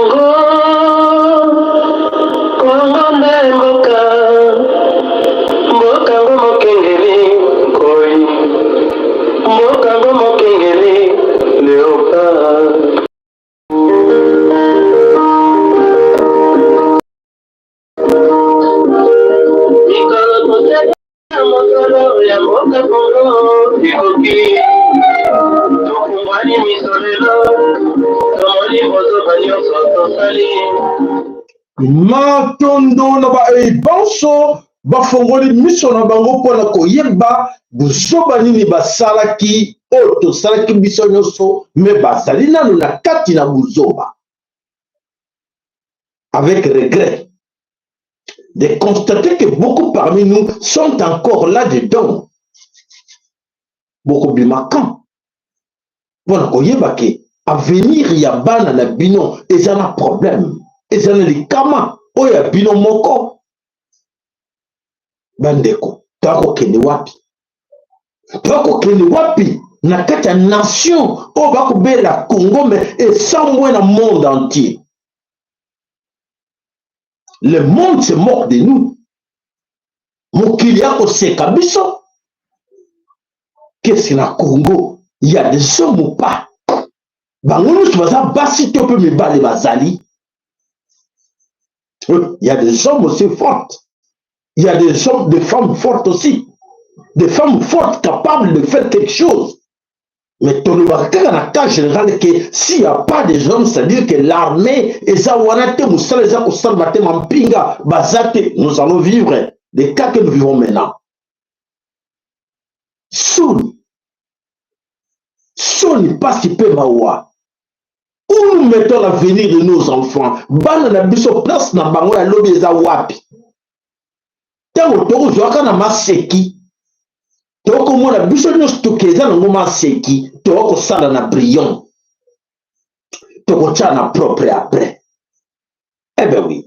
Congo, Congo nde mboka, mboka ngo mokengeli nkoi, mboka ngo mokengeli leopard. Mikolo toseka mosolo ya mboka Congo ekoki, tofungwani miso lelo, tomoni bozoba nyonso tosali. Matondo na baei banso bafongoli miso na bango mpo na koyeba buzoba nini basalaki oyo tosalaki biso nyonso, me bazali nano na kati na buzoba. Avec regret de constater que beaucoup parmi nous sont encore là-dedans. Bokobima quand? Mpo na koyeba ke avenir ya bana na bino eza na problème, eza na likama oyo ya bino moko. Bandeko, toakokende wapi? Toakokende wapi na kati ya nation oyo bakobela Congo mais esambwe na monde entier? Le monde se moque de nous. Mokili akoseka biso. Qu'est-ce na Congo? Il y a des hommes ou pas? Bango nyonso baza basi to mpe mibali bazali. Il y a des hommes aussi forts. Il y a des hommes, des femmes fortes aussi. Des femmes fortes capables de faire quelque chose. Mais tolobaka kaka na cas général que s'il y a pas des hommes, c'est-à-dire que l'armée eza wana te, mosala eza kosalema te, mampinga baza te. Nous allons vivre des cas que nous vivons maintenant. Soni, soni, pasi mpe mawa. Où nous mettons l'avenir de nos enfants? Bana na biso, place na bango ya lobi eza wapi? Ntango tokozwaka na maseki, tokomona biso nyonso toke eza nango maseki, tokosala na brillant, tokotya na propre après. Eh ben oui.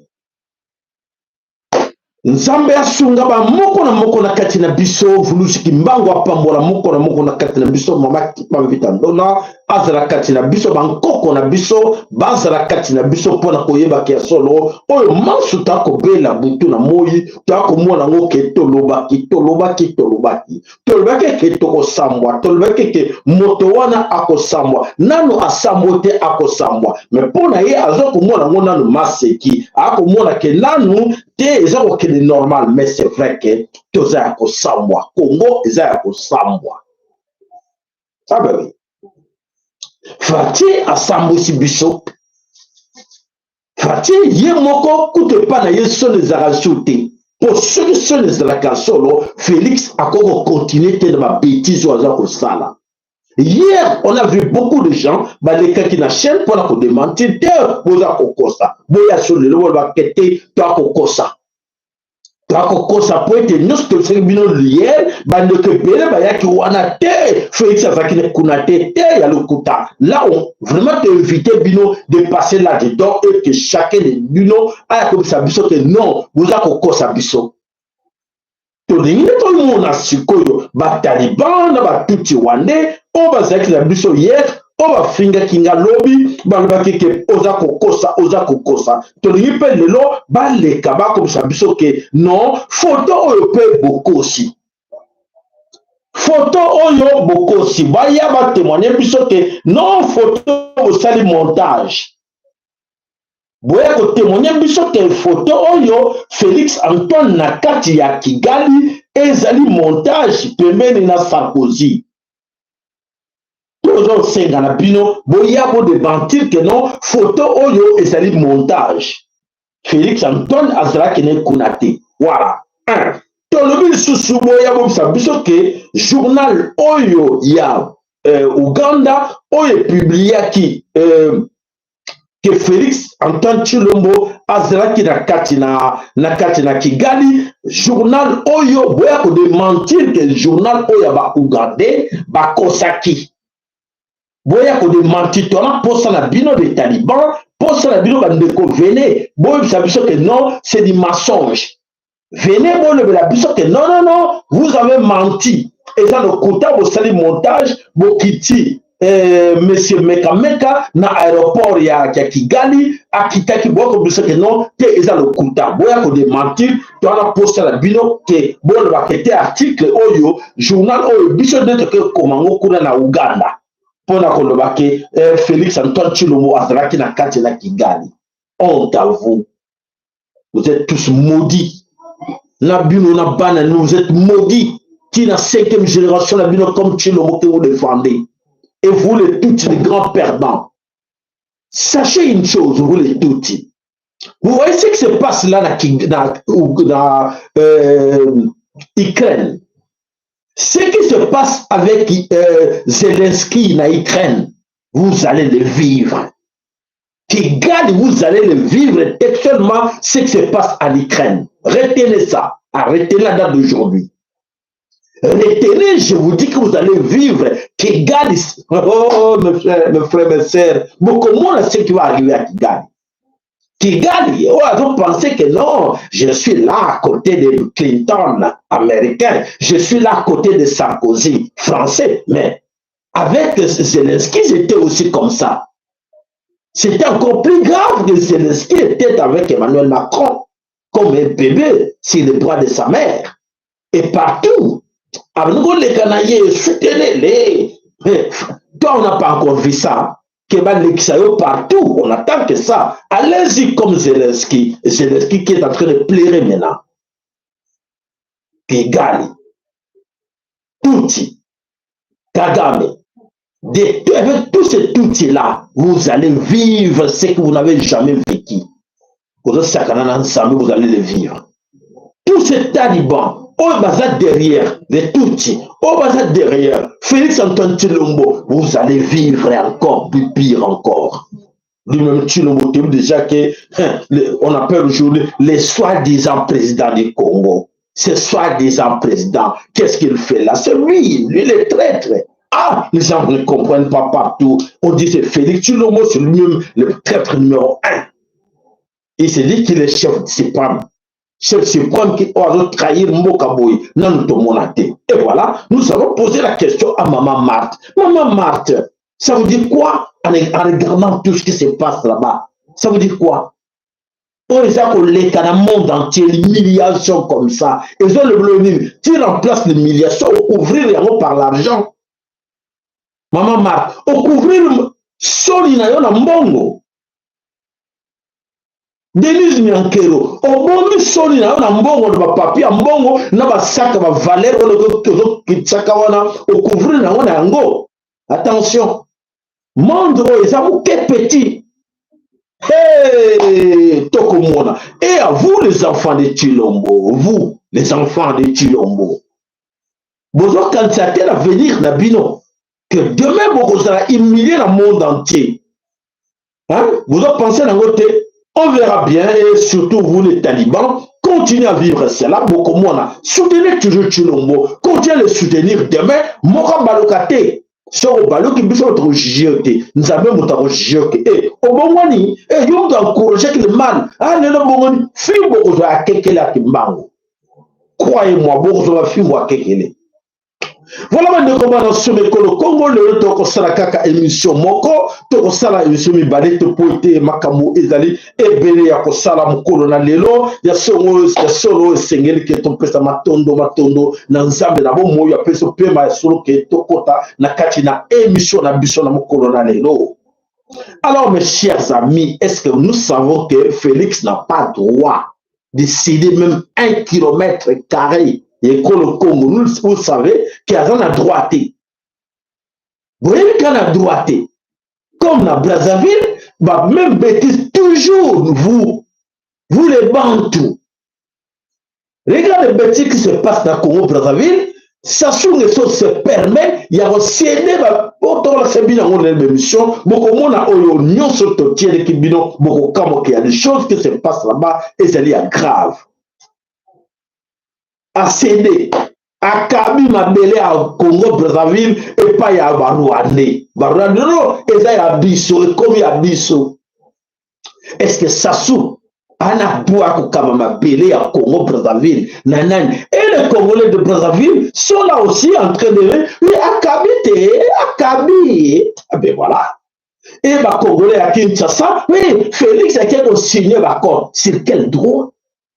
Nzambe asunga ba moko na moko na kati na biso, Vuluzi Kimbangu apambola moko na moko na kati na biso, mama Kimpa Ndona azala kati na biso, bankoko na biso bazala kati na biso mpo na koyeba ke ya solo oyo manso takobela butu na moi, takomona yango ke tolobaki, tolobaki, tolobaki, tolobaki ke tokosambwa, tolobaki ke moto wana akosambwa, nano asambwe te, akosambwa. Me mpo na ye aza komona yango nano maseki, akomona ke nanu te eza kokende normal. Mais c'est vrai ke toza ya kosambwa, Congo eza ya kosambwa. Ah ben oui, Fatshi asambwisi biso. Fatshi ye moko kutu epa na ye soni ezalaka su te, mpo soki soni ezalaka solo, Félix akoki kocontinue te na babétise oyo aza kosala. Hier, on a vu beaucoup de gens balekaki na chaîne mpona kodémentir te, boza kokosa, boya so lelo bolobaka te to akokosa, toakokosa, po ete nyonso tolobisaki bino hier, bandeko ebele bayaki wana te, Félix azalaki kuna te, te ya lokuta. Là on vraiment toinvite bino de passer là dedans et que chacun de bino aya kobisa biso ke non, boza kokosa biso. Tolingi nde tomona sikoyo bataliban na batutsi rwandais oyo bazalaki na biso hier, oyo bafingaki nga lobi, balobaki ke oza kokosa, oza kokosa. Tolingi mpe lelo baleka bakobisa biso ke non, foto oyo mpe bokosi, foto oyo bokosi. Baya batémoigne biso ke non, foto bosali montage. Boya kotémoigne biso ke foto oyo Félix Antoine na kati ya Kigali ezali montage pembeni na Sarkozy. Tozosenga na bino boya bodémentir ke non, foto oyo ezali montage, Félix Antoine azalaki ne kuna te. Voilà un. Tolobi lisusu, boya bobisa biso ke journal oyo ya Uganda oyo epubliaki ke Félix Antoine Tshilombo azalaki na kati na Kigali, journal oyo boya kodémentir ke journal oyo ya baugandais bakosaki. Boya kodémentir. Tona posa na bino de taliban, posa na bino bandeko, venez boyebisa biso ke non, c'est du mensonge. Venez bolobela biso ke non, non, non, vous avez menti, eza lokuta, bosali montage, bokiti. Monsieur Mekameka na aéroport ya Kigali akitaki, boya kobisa ke non te, eza lokuta, boya kodémentir. Towana posa na bino ke bolobaka te article oyo, journal oyo, biso nde toke komango kuna na Uganda mpona koloba ke Félix Antoine Tshilombo azalaki na kati na Kigali. Honte à vous, vous êtes tous maudits, na bino na bana, vous êtes maudits qui la cinquième génération na bino comme Tshilombo que vous défendez. Et vous les Tutsis, les grands perdants, sachez une chose, vous les Tutsis, vous voyez ce qui se passe là na Ukraine, ce qui se passe avec Zelensky na Ukraine, vous allez le vivre. Kigali, vous allez le vivre textuellement, ce qui se passe en Ukraine. Retenez ça. Arrêtez la date d'aujourd'hui. Retenez, je vous dis que vous allez vivre. Kigali, oh, mes frères, mes sœurs, beaucoup moins ce qui va arriver à Kigali. Kigali, oh, vous pensez que non, je suis là à côté de Clinton, américain, je suis là à côté de Sarkozy, français, mais avec Zelensky, c'était aussi comme ça. C'était encore plus grave que Zelensky était avec Emmanuel Macron, comme un bébé sur les bras de sa mère. Et partout, soutenez-les. Toi, on n'a pas encore vu ça. Partout, on attend que ça. Allez-y comme Zelensky. Zelensky qui est en train de pleurer maintenant. Kigali, Tutsi, Kagame, avec tous ces Tutsis-là, vous allez vivre ce que vous n'avez jamais vécu. Vous allez le vivre. Tous ces talibans, oyo baza derrière les Tutsis, oyo baza derrière Félix Antoine Tshilombo, vous allez vivre encore plus pire encore. Lui-même Tshilombo, déjà que, hein, on appelle aujourd'hui les soi-disant présidents du Congo. Ce soi-disant président, qu'est-ce qu'il fait là? C'est lui, lui le traître. Ah, les gens ne comprennent pas partout. On dit c'est Félix Tshilombo, c'est lui-même le traître numéro 1. Il s'est dit qu'il est chef suprême. Chef suprême qui a trahir mboka boye, non. Et voilà, nous allons poser la question à Maman Marthe. Maman Marthe, ça vous dit quoi en regardant tout ce qui se passe là-bas? Ça vous dit quoi? Oyo eza koleka na monde entier, l'humiliation comme ça, ezolobelo nini? Tu remplaces l'humiliation, ocouvrir yango par l'argent. Mama Marthe, ocouvrir soni na yo na mbongo. Denise Nyankero, obomi soni na yo na mbongo, na bapapier ya mbongo, na basaka bavaleur oyo ozokitsaka wana, ocouvrir yango na yango. Attention, monde oyo eza moke, petit. Hey, tokomona. Et à vous les enfants de Tshilombo, vous les enfants de Tshilombo, bozokanisa te l'avenir na bino, que demain bokozala humilié na monde entier, hein? Bozopense nango te. On verra bien. Et surtout vous les talibans, continuez à vivre cela. Bokomona, soutenez toujours Tshilombo, continuez à le soutenir. Demain moko baloka te. Soki obaluki, biso moto kojuger yo te, Nzambe moto akojuger yo ke e obongwani e yo moto encourage le mal. Ah, lelo bongwani, fimbo kozwa ya kekele ya kimbango, croyez-moi, bokozwa bafimbo ya kekele. Voilà, bandeko bana somo ekolo Kongo, lelo tokosala kaka émission moko, tokosala émission mibale te, po ete makambo ezali ebele ya kosala mokolo na lelo. Ya songo ya solo, esengeli ke topesa matondo, matondo na Nzambe na bomoi apesi pema ya solo ke tokota na kati na émission na biso na mokolo na lelo. Alors, mes chers amis, est-ce que nous savons que Félix n'a pas droit de céder même 1 kilomètre carré ekolo Congo? Nous, vous savez ke aza na droit te. Boyebi ka na droit te. Comme na Brazzaville, ba même bêtise toujours. Vous, vous les Bantous, regarde les bêtises qui se passent na Congo Brazzaville. Sassou Nguesso se permet ya kocéder. Otokolakisa bino yango na émission, bokomona oyo nyonso totieleki bino, bokokamwaka ya des choses qui se passent là-bas, ezali ya grave. Acéder, akabi mabele ya Congo Brazzaville epai ya Barwandais. Barwandais no, eza ya biso, ekomi ya biso. Est ce que Sassou Ana droit kokaba mabele ya Congo Brazzaville na nani? Et les Congolais de Brazzaville sont là aussi en train de, oui, akabi te, akabi. Ah ben voilà. Et ba Congolais ya Kinshasa, oui, Félix ake kosigner baaccord. Sur quel droit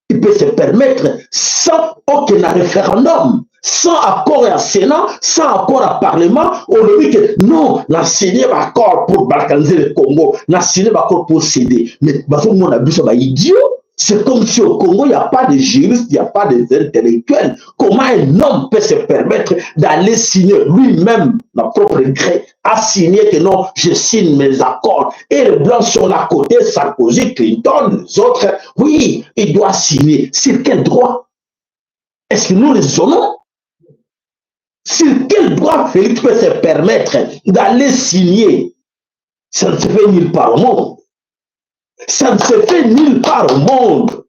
il peut se permettre sans aucun référendum, sans accord ya Sénat, sans accord ya Parlement? Olobi ke non, na signé baaccord pour balkaniser le Congo, na signé baaccord pour céder. Mais bazomona biso baidiot. C'est comme si au Congo, il n'y a pas de juristes, il n'y a pas d'intellectuels. Comment un homme peut se permettre d'aller signer lui-même, la propre gré, a signé que non, je signe mes accords? Et les Blancs sont là à côté, Sarkozy, Clinton, les autres, oui, il doit signer. Sur quel droit? Est-ce que nous raisonnons? Sur quel droit Félix peut se permettre d'aller signer? Ça ne se fait nulle part au monde. Ça ne se fait nulle part au monde.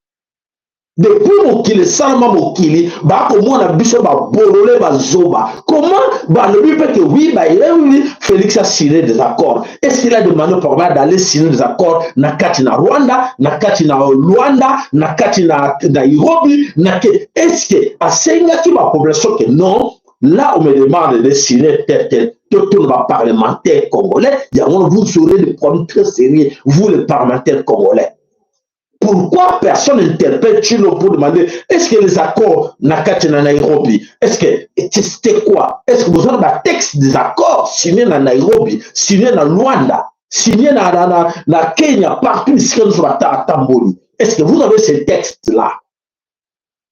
Depuis mokili esalama, mokili bakomona biso babolole, bazoba. Comment balobi mpe ke oui, bayebi Félix a signé des accords? Est-ce qu'il a demandé au parlement d'aller signer des accords na kati na Rwanda, na kati na Luanda, na kati na Nairobi, na ke? Est-ce que asengaki bapopulation ke non, là on me demande de signer tel tel? Tout le parlementaire congolais yango, vous aurez des problèmes très sérieux, vous les parlementaires congolais. Pourquoi personne n'interpelle Tshilombo pour demander est-ce que les accords na kati na Nairobi, est-ce que c'était quoi? Est-ce que vous avez un texte des accords signés na Nairobi, signés na Luanda, signés na Kenya, partout ici nous sommes à Tamboli? Est-ce que vous avez ces textes-là?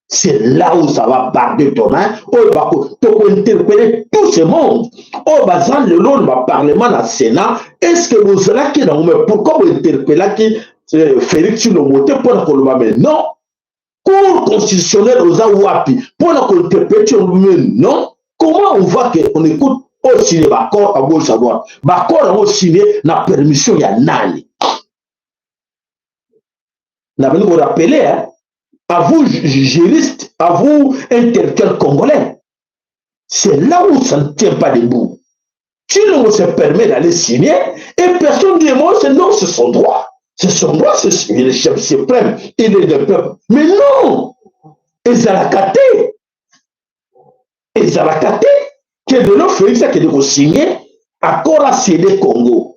C'est là où ça va barder demain. Oyo bako interpeller tout ce monde. Oyo baza lelo na parlement, na Sénat. Est-ce que bozalaki nango? Mais pourquoi bointerpellaki Félix Tshilombo te mpona koloba mais non? Cour constitutionnelle oza wapi mpona kointerpeller Tshilombo? Mais non, comment on voit que on écoute oyo signé baaccord à gauche, à droite? Baaccord yango signé na permission ya nani? Nabandi korappeler, hein, à vous juristes, à vous intellectuels congolais, c'est là où ça ne tient pas debout. Tshilombo se permet d'aller signer et personne ne dit moi, c'est non, c'est son droit. C'est son droit, c'est le chef suprême, il est le peuple. Mais non, ezalaka te, ezalaka te ke lelo Félix akende kosigner accord acéder Congo,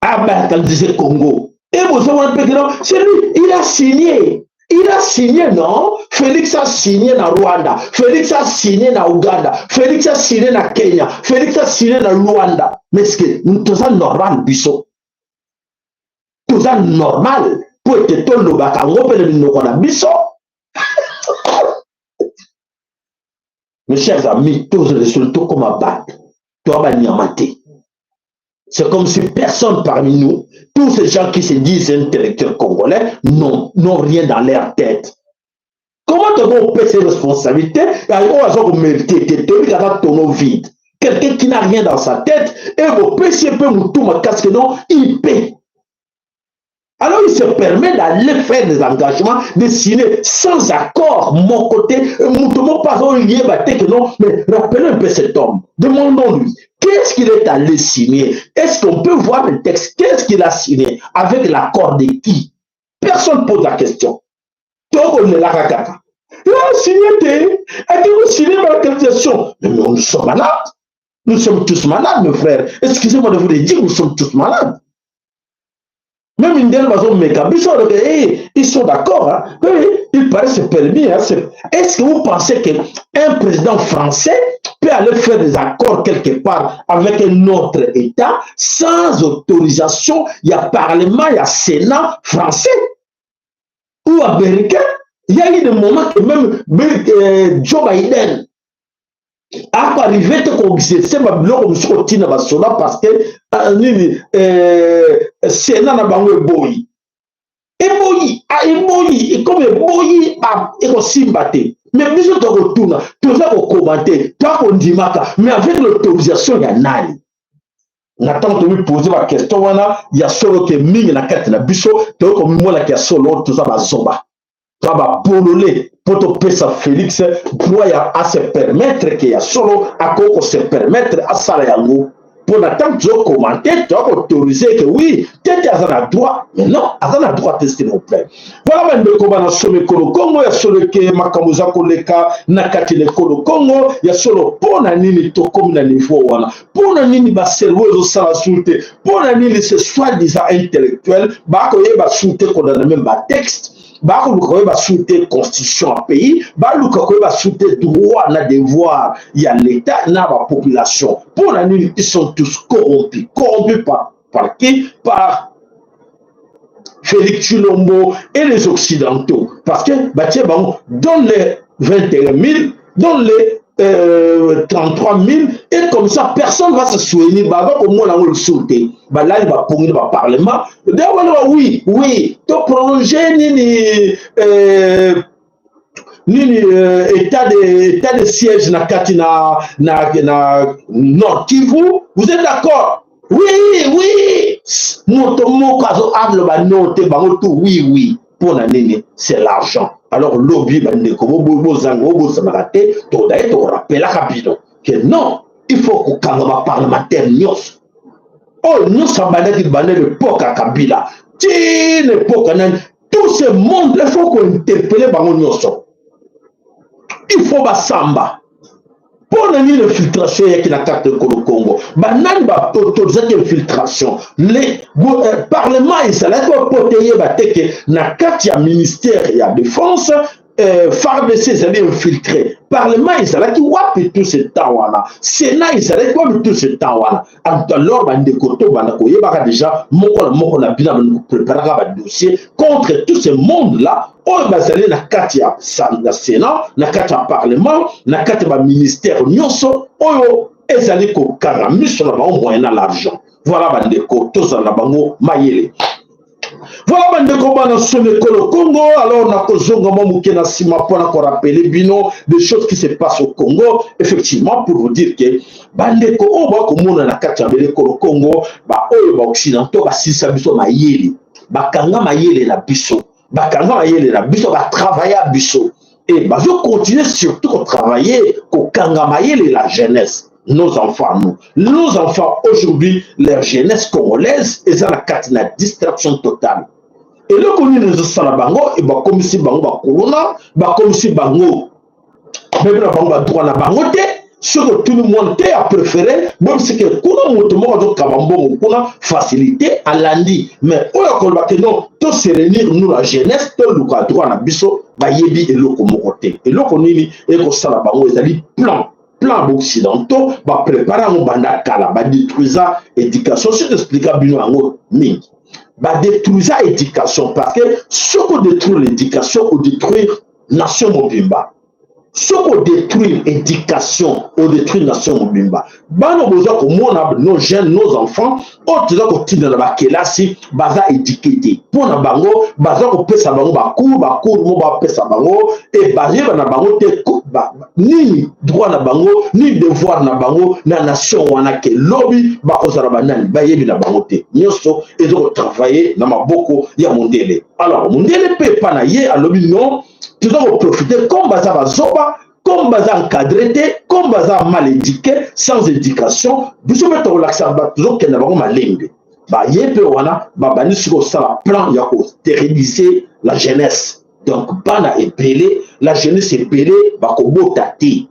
abalkaniser Congo. Et bozomona mpe non, c'est lui, il a signé. Il a signé, non? Félix a signé na Rwanda, Félix a signé na Ouganda, Félix a signé na Kenya, Félix a signé na Luanda. Mais est-ce que toza normal, biso? Toza normal po ete tolobaka yango mpe na minoko na biso? Mes chers amis, tozala tokóma bato, toa banyama te. C'est comme si personne parmi nous, tous ces gens qui se disent intellectuels congolais, n'ont rien dans leur tête. Comment tu peux ces responsabilités? On va mériter, tu as tonneau vide. Quelqu'un qui n'a rien dans sa tête, et vous pèsez peu tout ma casque, non, il paie. Alors il se permet d'aller faire des engagements, de signer sans accord, mon côté, mon pas lié, que non, mais rappelez un peu cet homme. Demandons-lui, qu'est-ce qu'il est allé signer? Est-ce qu'on peut voir le texte? Qu'est-ce qu'il a signé? Avec l'accord de qui? Personne ne pose la question. Il a signé, il a signé ma. Mais nous sommes malades. Nous sommes tous malades, mes frères. Excusez-moi de vous le dire, nous sommes tous malades. Même Indien bazo meka biso, ils sont d'accord, hein? Oui, il paraît c'est permis, hein? Est-ce que vous pensez qu'un président français peut aller faire des accords quelque part avec un autre État sans autorisation? Il y a Parlement, il y a Sénat français ou américain. Il y a eu des moments que même Joe Biden akoarrive te koexerce babiloko mosusu kotina basoda parce que nini, Sénat na bango eboyi, eboyi, eboyi, comme eboyi ekosimba te. Mais biso tokotuna, toza kokomante, tokondimaka, mais avec l'autorisation ya nani? Na ntango tomipose baquestion wana ya solo ke mingi na kati na biso tokomimonaka ya solo toza bazoba, toza babolole, mpo topesa Félix droit ya ase permettre ke ya solo akoki kose permettre asala yango. Mpo na ntango tozocommenter, toakoautoriser que oui, tete aza na droit, mais non, aza na droit te, s'il vous plaît. Voilà, bandeko bana solo ekolo Kongo, ya solo eke makambo eza koleka na kati na ekolo Kongo, ya solo, mpo na nini tokomi na niveau wana? Mpo na nini bacerveau ezosala su te? Mpo na nini ce soi-disant intellectuel bakoyeba su te kolanda même batexte, bakoluka koyeba su te constitution ya pays, baluka koyeba su te droit na devoir ya l'État na bapopulation? Mpo na nini? Ils sont tous corrompus. Corrompus par qui? Par Félix Tshilombo et les Occidentaux. Parce que batie bango, donne les 21 000, donne les 33 000, et comme ça, personne va se souvenir. Bah, comme moi, là, le sauter. Bah, là, il va pour le parlement. D'ailleurs, oui, to prolonger nini, nini état de siège na kati na Nord Kivu. Vous êtes d'accord? Oui. Moto moko azo aloba non te, bango tout oui. Mpo na nini? C'est l'argent. Alors lobi, bandeko, bozanga bobosanaka te, todaye tokorapelaka bino que non, il faut kokanga baparlementaire nyonso oyo nyonso abandaki banda l'époque ya Kabila tii na époque nani. Tout ce monde, il faut kointerpeller bango nyonso, il faut basamba. Mpo na nini infiltration eyaki na kati ekolo Congo? Banani baautorisaki infiltration? Le parlement ezalaki po te yeba te ke na kati ya ministère ya défense, FARDC ezali infiltré? Parlement ezalaki wapi tout ce temps wana? Sénat ezalaki wapi tout ce temps wana? Alors bandeko, tobanda koyebaka déjà moko na moko na bino abandi kopréparaka badossier contre tout ce monde là oyo bazali na kati ya Sénat, na kati ya parlement, na kati ya baministère nyonso oyo ezali kokanga miso na bango moyen na l'argent. Voilà, bandeko, tozala na bango mayele. Voilà, bandeko bana solo ekolo Congo. Alors nakozonga mwa moke na nsima mpona korappeler bino des choses qui se passent au Congo, effectivement, pour vous dire que bandeko oyo bakomona na kati ya mbele ekolo Congo, baoyo baoccidentaux basilisa biso mayele, bakanga mayele na biso, bakanga mayele na biso, batravailla biso et bazocontinue surtout kotravailler, kokanga mayele la jeunesse, nos enfants. Nous, nos enfants aujourd'hui, leur jeunesse congolaise eza na kati na distraction totale. Eloko nini ezosala bango? E bakomisi bango bakolona, bakomisi bango bebe na bango badroit na bango te. Soki otuni mwana te, apréféré boyebisike kuna moto moko azokaba mbongo kuna, facilité, alandi. Mais oyo akoloba ke non, to se réunir, nous la jeunesse, toluka droit na biso, bayebi eloko moko te. Eloko nini ekosala bango? Ezali plan baoccidentaux baprépare yango banda kala. Badétruisa éducation, soki explika bino yango mingi, badétruisa éducation, parce que soki odétruire l'éducation, odétruire nation mobimba. Soki odétruire éducation, odétruire nation mobimba. Bana boza komona, nos jeunes, nos enfants oyo toza kotinda na bakelasi, baza éduqué te. Mpo na bango, baza kopesa bango bacours, bacours mo bapesa bango e bayeba na bango te nini droit na bango, nini devoir na bango na nation wana, ke lobi bakozala banani, bayebi na bango te. Nyonso eza kotravailler na maboko ya mondele. Alors mondele mpe epa na ye alobi non, toza koprofiter comme baza bazoba, comme baza encadré te, comme baza mal éduqué, sans éducation. Biso mpe tokolakisa, tozokenda bango malembe. Baye mpe wana babandi soki kosala plan ya kostériliser la jeunesse. Donc bana ebele, la jeunesse ebele bakobota te.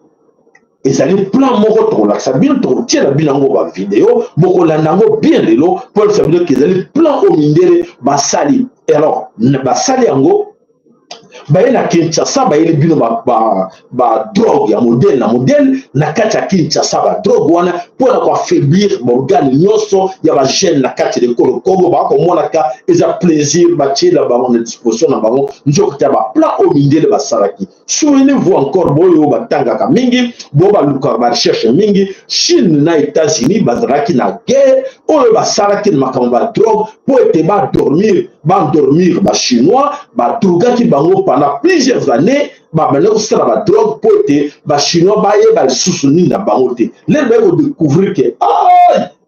Ezali plan moko tokolakisa bino, tokotiela bino yango bavideo, bokolanda yango bien lelo mpo alakisa bino ke ezali plan oyo mindele basali. Alors basali yango, baye na Kinshasa, bayeli bino badrogue ya modèle na modèle na kati ya Kinshasa. Badrogue wana mpona koaffaiblir baorgane nyonso ya bajeune na kati ya ekolo Congo. Bakomonaka eza plaisir, batiela bango na disposition na bango. Nzoka ya baplan oyo mindele basalaki. Souvenez-vous encore, boyo batangaka mingi, bo balukaka barecherche mingi, Chine na États-Unis bazalaki na guerre oyo basalaki na makambo badrogue mpo ete badormir, baendormir bachinois. Badrogaki bango pendant plusieurs années, babanda kosala badrogue mpo ete bachinois bayeba lisusu nini na bango te. Lelo baye kodécouvrir ke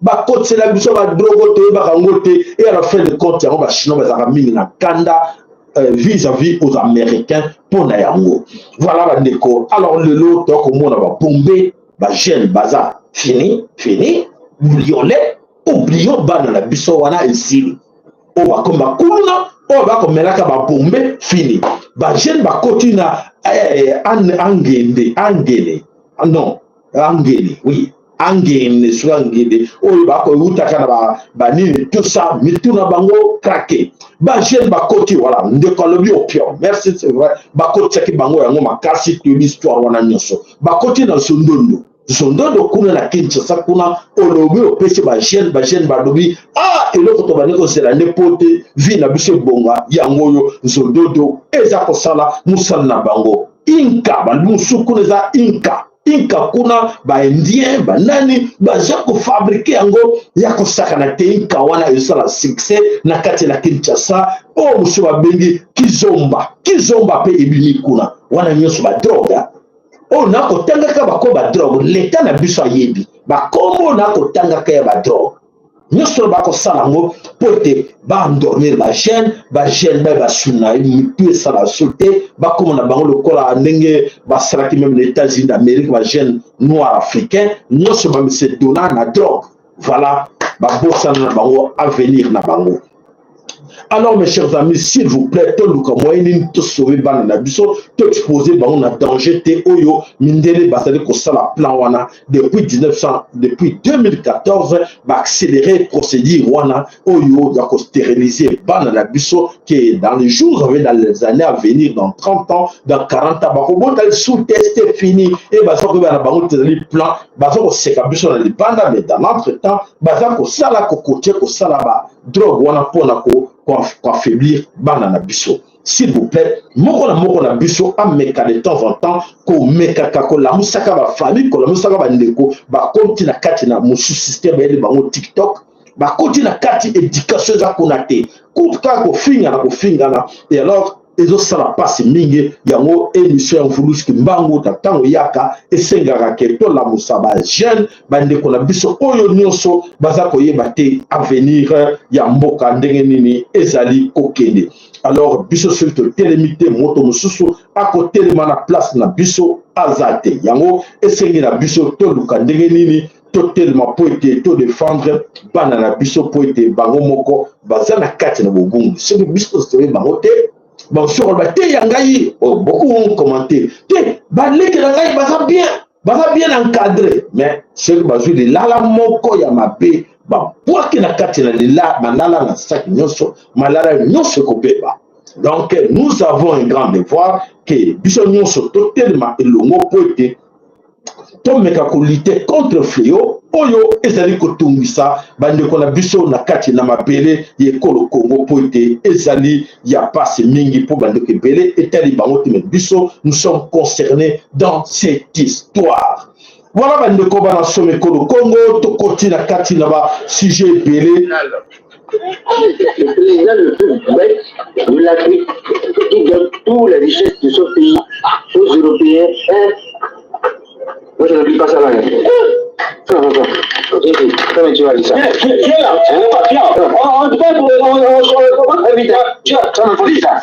bakotisela biso badrogue, toyebaka yango te. Et à la fin de compte, yango bachinois bazalaka mingi na kanda vis-à-vis aux Américains mpo na yango. Voilà, bandeko. Alors lelo tokomona babombe, bajeune baza fini fini. Oublions-les, oublions bana na biso wana esili. Oyo bakomi bakuluna, oyo bakomelaka babombe, fini. Bajeune bakoti na angende, angene, non, angene, oui, angene, soki angene, oyo bakoyutaka na banini, tout ça, mitu na bango craqué. Bajeune bakoti, voilà, ndeko alobi opium, merci, c'est vrai, bakotisaki bango yango makasi, toyebi histoire wana nyonso. Bakoti na zondondo, zondondo kuna na Kinshasa kuna, olobi opesi bajeune, bajeune balobi: "Ah, eloko tobandi kozela nde po te vie na biso ebonga, yango oyo." Zondondo eza kosala mosala na bango. Inka balobi mosusu kuna eza inka, inka kuna, baindien banani baza kofabriquer yango ya kosakana te. Inka wana ezosala succès na kati na Kinshasa. Oyo mosusu babengi kizomba, kizomba mpe ebimi kuna. Wana nyonso badrogue oyo nakotangaka, bako badrogue, leta na biso ayebi bakombo nakotangaka ya badrogue nyonso. Bakosala yango mpo ete baendormir bajeune, bajeune baye basuna mitu esala so te, bakóma na bango lokola ndenge basalaki même na États-Unis d'Amérique. Bajeune noir africain nyonso bamise dona na drogue, voilà, babosana na bango avenir na bango. Alors, mes chers amis, s'il vous plaît, toluka moyen nini tosauver bana na biso, toexposer bango na danger te. Oyo mindele bazali kosala plan wana depuis 1900, depuis 2014, baaccélérer procédure wana oyo ya kostériliser bana na biso, que dans les jours à venir, dans les années à venir, dans 30 ans, dans 40 ans, bakobota lisusu te, c'est fini. E baza koyeba na bango te, ezali plan. Baza koseka biso na libanda, mais dans l'entretemps baza kosala, kokotie kosala badrogue wana mpona koaffaiblir bana na biso. S'il vous plaît, moko na moko na biso ameka de temps en temps komekaka kolamusaka bafamille, kolamusaka bandeko bakoti na kati na mosusu système bayeli bango TikTok, bakoti na kati, éducation eza kuna te, kutu kaka kofingana, kofingana. Et alors ezosala mpasi mingi. Yango émission ya Mvuluski Mbangu na ntango yaka esengaka ke tolamusa bajeune, bandeko na biso oyo nyonso baza koyeba te avenir ya mboka ndenge nini ezali kokende. Alors biso soki totelemi te, moto mosusu akotelema na place na biso aza te. Yango esengi na biso toluka ndenge nini totelema mpo ete todéfendre bana na biso, mpo ete bango moko baza na kati na bobungi. Soki biso totoye bango te, bamosusu koloba te ya ngai, oh, beaucoup ont commenté te, baleki na ngai baza bien, baza bien encadré. Mais soki bazwi lilala moko ya mabe, babwaki na kati na lila malala na saki nyonso, malala nyonso ekobeba. Donc nous avons un grand devoir ke biso nyonso totelema elongo mpo ete tomeka kolutter contre fléau oyo ezali kotungisa bandeko na biso na kati na mabele ya ekolo Congo, mpo ete ezali ya pasi mingi mpo bandeko ebele etali bango te, mais biso, nous sommes concernés dans cette histoire. Voilà, bandeko bana soma ekolo Congo, tokoti na kati na basujet ebele. Le président le plus bête de l'Afrique qui donne toute la richesse de son pays aux Européens. Hein? Moi, je ne dis pas ça là. Comment tu vas dire ça? Viens là, viens. On très vite. Ça me faut ça.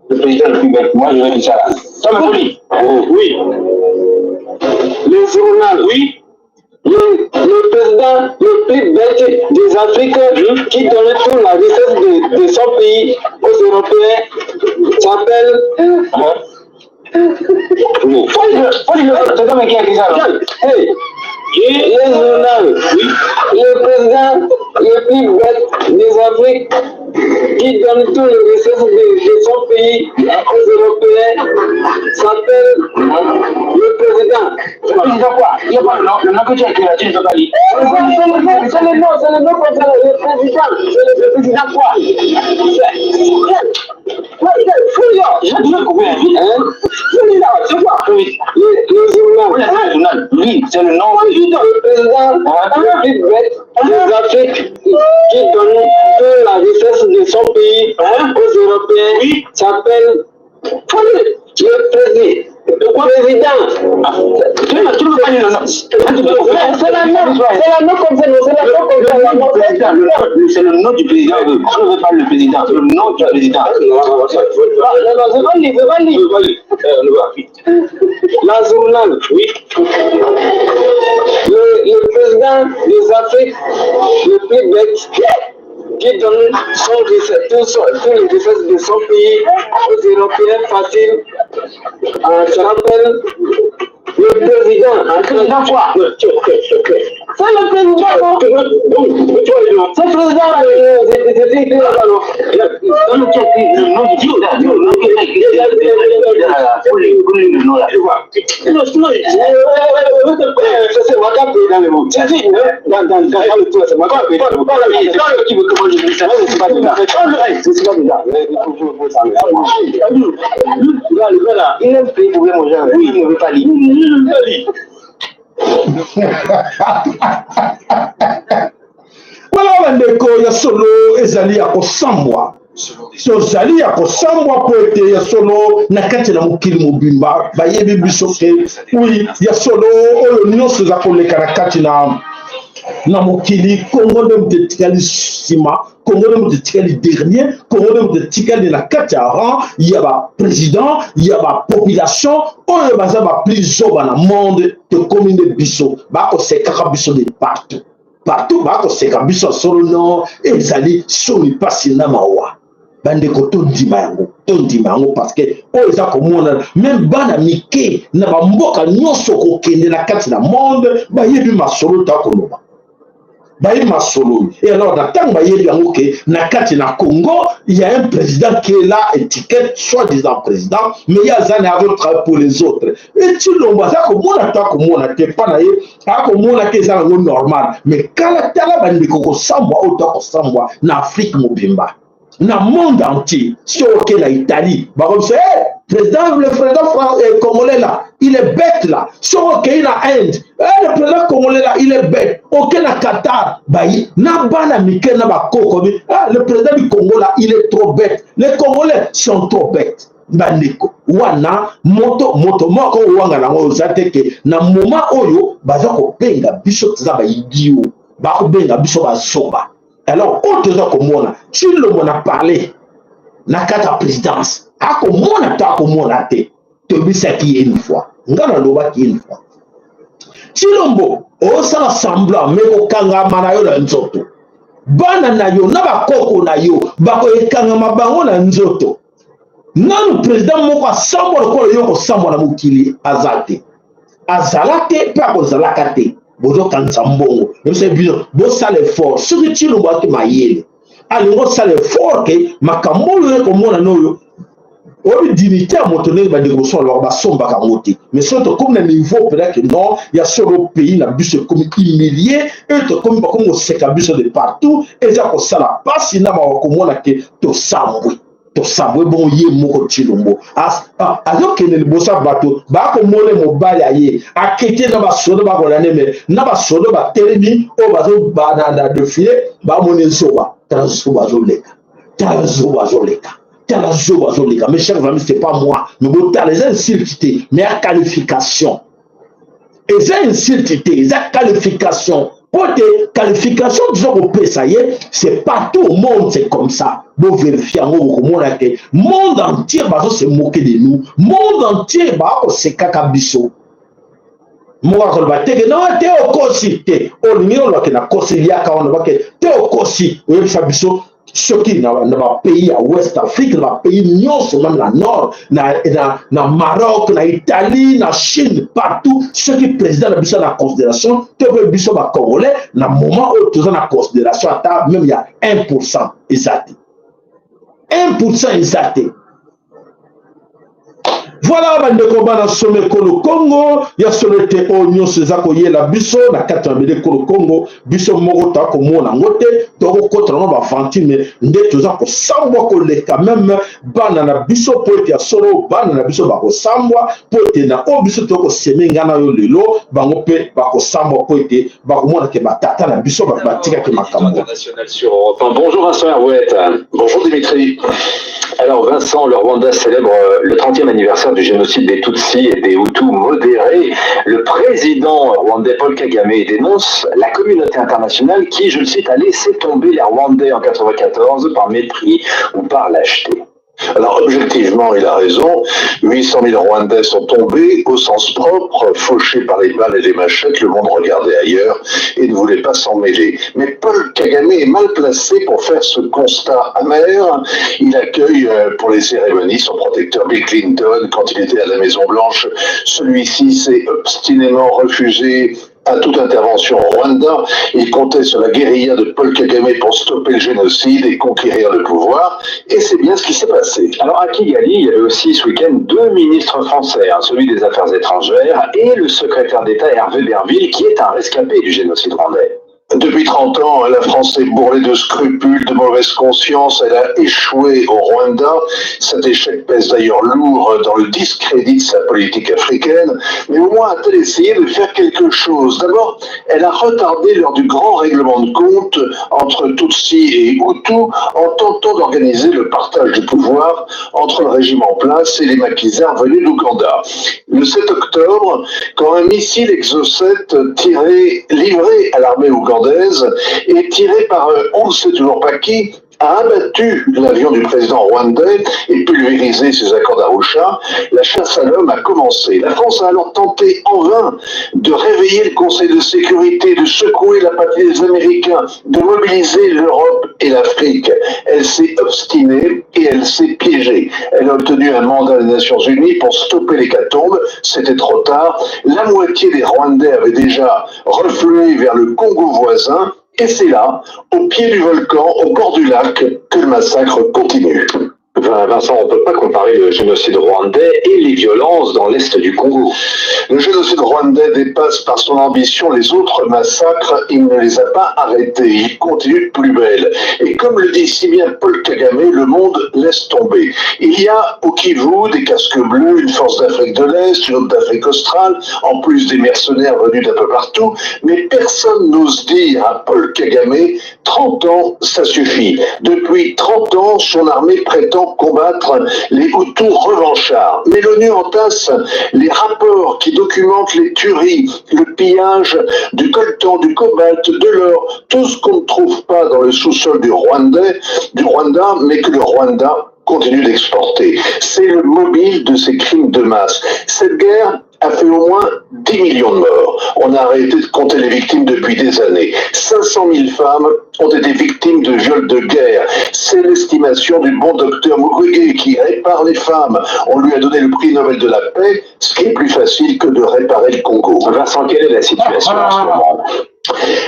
Le président le plus bête, moi je vais dire ça là. Ça me faut. Oui. Le journal. Oui. Le président le plus bête des Africains qui donne toute la richesse de son pays aux Européens s'appelle. C'est toi qui a dit ça là. Hey, le journal. Le président le plus bête des Afriques qui donne toutes les richesses de son pays aux Européens s'appelle le président. Le président quoi? Il n'y a pas le nom. Le nom que tu as écrit là, tu ne peux pas lire. C'est le nom comme ça, le président. C'est le président quoi? Je vais couper. Hein? C'est quoi? Le journal. Oui, c'est le journal. Oui, c'est le nom. Le président le plus bête des Afriques qui donne toute la richesse de son pays aux Européens s'appelle le président. Le président. Tu ne peux pas dire le nom. C'est la nom, c'est la nom comme ça, c'est la nom comme ça. C'est le nom du président. Je ne veux pas le président, c'est le nom du président. Non, non, c'est pas lui, c'est pas lui. La journal, oui. Le président des Afriques le plus bête qui donne son, tout son, tous les richesses de son pays aux Européens facile, se rappelle le président. Le président quoi? C'est le président, non? C'est le président, c'est écrit là-bas, non? Le nom du président. Non, non, c'est moi qui dans le monde. Dans, dans, dans le tout, c'est moi qui qui veut comment je dis ça, je suis pas dedans. Je suis pas dedans. Il aime payer pour mon genre. Oui, il ne veut pas lire. Voilà bandeko ya solo ezali ya kosambwa, tozali ya kosambwa mpo ete ya solo na kati na mokili mobimba bayebi biso ke oui ya solo oyo nyonso eza koleka na kati na mokili. Kongo nde moto etikali nsima, Kongo nde moto etikali dernier, Kongo nde moto etikali na kati ya rang ya baprésident ya bapopulation oyo baza baplus zoba na monde. Tokomi nde biso bakosekaka biso de partout partout, bakoseka biso ya solo. No, ezali soni, mpasi na mawa. Bandeko, tondima yango, tondima yango, parce que oyo eza komonana, même bana mike na bamboka nyonso kokende na kati na monde bayebi masolo ta koloba, bayebi masolo. Et alors na ntango bayebi yango ke na kati na Congo il y a un président qui est là, étiquette soi-disant président, mais ye aza na azotravaille pour les autres. Et Tshilombo aza komona to akomona te mpa na ye, akomona te, eza yango normal. Mais kala tala bandeko, kosambwa oyo to akosambwa na Afrique mobimba, na monde entier. Si oke na Italie, bakomisa hey, président, le président congolais là, il est bête là. Si okei na Inde, hey, le président congolais là, il est bête. Oke na Qatar, bayi na bana mike na bakoko bi, ah, le président du Congo là, il est trop bête, les Congolais sont trop bêtes. Bandeko, wana moto moto moko owanga nango oza te ke na moment oyo baza kobenga biso toza baidio, bakobenga biso bazoba. Alors oyo toza komona Tshilombo na parler na kati ya présidence, akomona to akomona te. Toyebisaki ye une fois, nga nalobaki une fois: Tshilombo, osala semblant, mais kokangama na yo na nzoto, bana na yo na bakoko na yo bakoekangama bango na nzoto. Nanu président moko asambwa lokola yo kosambwa na mokili aza te, azala te mpe akozalaka te. Bozokanisa mbongo ebisa bino, bosala effort. Soki Tshilombo ake mayele, alingi osala effort ke makambo oyo ekomona noyo oyebi dignité ya moto ndenge bandeko mosusu balobaka basombaka yango te. Mais soki tokomi na niveau mpenza ke non, ya solo pays na biso ekomi humilie e tokomi bakomi koseka biso de partout, eza kosala mpasi na mawa komona ke tosambwe, tosambwe. Bongo ye moko Tshilombo azokende liboso ya bato, bakomona mobali aye akete na basodo bakolanda, mais na basodo batelemi oyo bazo na défilé, bamoni zoba, tala zoba azoleka, tala zoba azoleka, tala zoba azoleka. Mes chers amis, c'est pas moi, mais botala, eza insulte te, mais ya qualification. Eza insulte te, eza qualification, po te qualification toza kopesa ye, c'est partout au monde, c'est comme ça. Bovérifie yango, bokomona ke monde entier bazo se moquer de nous, monde entier bakosekaka biso. Moko akoloba te ke no te, okosi te, olingi olobake na kosi liaka wana, bake te, okosi. Oyebisa biso soki na bapays ya West Afrique, na bapays nyonso, même na nord, na Maroc, na Italie, na Chine, partout, soki président na biso na considération to mpe biso bacongolais na moment oyo toza na considération ata même ya 1 % eza te, 1 % eza te. Voilà bandeko bana solo ekolo Kongo, ya solo ete oyo nyonso eza koyela biso na kati ya mabele ekolo Kongo, biso moko toakomona yango te, tokokota nango bavantime nde toza kosambwa koleka même bana na biso, mpo ete ya solo bana na biso bakosambwa, mpo ete na oyo biso tokoseme nga na yo lelo, bango mpe bakosambwa, mpo ete bakomona ke batata na biso batikaki makambo. Bonjour Vincent Herouet. Bonjour Dimitri. Alors Vincent, le Rwanda célèbre le 30e anniversaire du génocide des Tutsis et des Hutus modérés. Le président rwandais Paul Kagame dénonce la communauté internationale qui, je le cite, a laissé tomber les Rwandais en 1994 par mépris ou par lâcheté. Alors objectivement, il a raison. 800 000 Rwandais sont tombés au sens propre, fauchés par les balles et les machettes. Le monde regardait ailleurs et ne voulait pas s'en mêler. Mais Paul Kagame est mal placé pour faire ce constat amer. Il accueille pour les cérémonies son protecteur Bill Clinton quand il était à la Maison Blanche. Celui-ci s'est obstinément refusé à toute intervention au Rwanda. Il comptait sur la guérilla de Paul Kagame pour stopper le génocide et conquérir le pouvoir. Et c'est bien ce qui s'est passé. Alors à Kigali, il y avait aussi ce week-end deux ministres français, hein, celui des Affaires étrangères et le secrétaire d'État Hervé Berville, qui est un rescapé du génocide rwandais. Depuis 30 ans, la France est bourrée de scrupules, de mauvaise conscience. Elle a échoué au Rwanda. Cet échec pèse d'ailleurs lourd dans le discrédit de sa politique africaine. Mais au moins a-t-elle essayé de faire quelque chose. D'abord, elle a retardé l'heure du grand règlement de compte entre Tutsi et Hutu en tentant d'organiser le partage du pouvoir entre le régime en place et les maquisards venus d'Ouganda. Le 7 octobre, quand un missile Exocet tiré, livré à l'armée ougandaise et tiré par on ne sait toujours pas qui, a abattu l'avion du président rwandais et pulvérisé ses accords d'Arusha, la chasse à l'homme a commencé. La France a alors tenté en vain de réveiller le Conseil de sécurité, de secouer la patrie des Américains, de mobiliser l'Europe et l'Afrique. Elle s'est obstinée et elle s'est piégée. Elle a obtenu un mandat des Nations Unies pour stopper l'hécatombe. C'était trop tard. La moitié des Rwandais avaient déjà reflué vers le Congo voisin. Et c'est là, au pied du volcan, au bord du lac, que le massacre continue. Vincent, on ne peut pas comparer le génocide rwandais et les violences dans l'est du Congo. Le génocide rwandais dépasse par son ambition les autres massacres. Il ne les a pas arrêtés. Il continue de plus belle. Et comme le dit si bien Paul Kagame, le monde laisse tomber. Il y a au Kivu des casques bleus, une force d'Afrique de l'Est, une autre d'Afrique australe, en plus des mercenaires venus d'un peu partout. Mais personne n'ose dire à Paul Kagame, 30 ans, ça suffit. Depuis 30 ans, son armée prétend combattre les Hutus revanchards. Mais l'ONU entasse les rapports qui documentent les tueries, le pillage du coltan, du cobalt, de l'or, tout ce qu'on ne trouve pas dans le sous-sol du Rwanda, mais que le Rwanda continue d'exporter. C'est le mobile de ces crimes de masse. Cette guerre a fait au moins 10 millions de morts. On a arrêté de compter les victimes depuis des années. 500 000 femmes ont été victimes de viols de guerre. C'est l'estimation du bon docteur Mukwege qui répare les femmes. On lui a donné le prix Nobel de la paix, ce qui est plus facile que de réparer le Congo. Vincent, quelle est la situation en ce moment?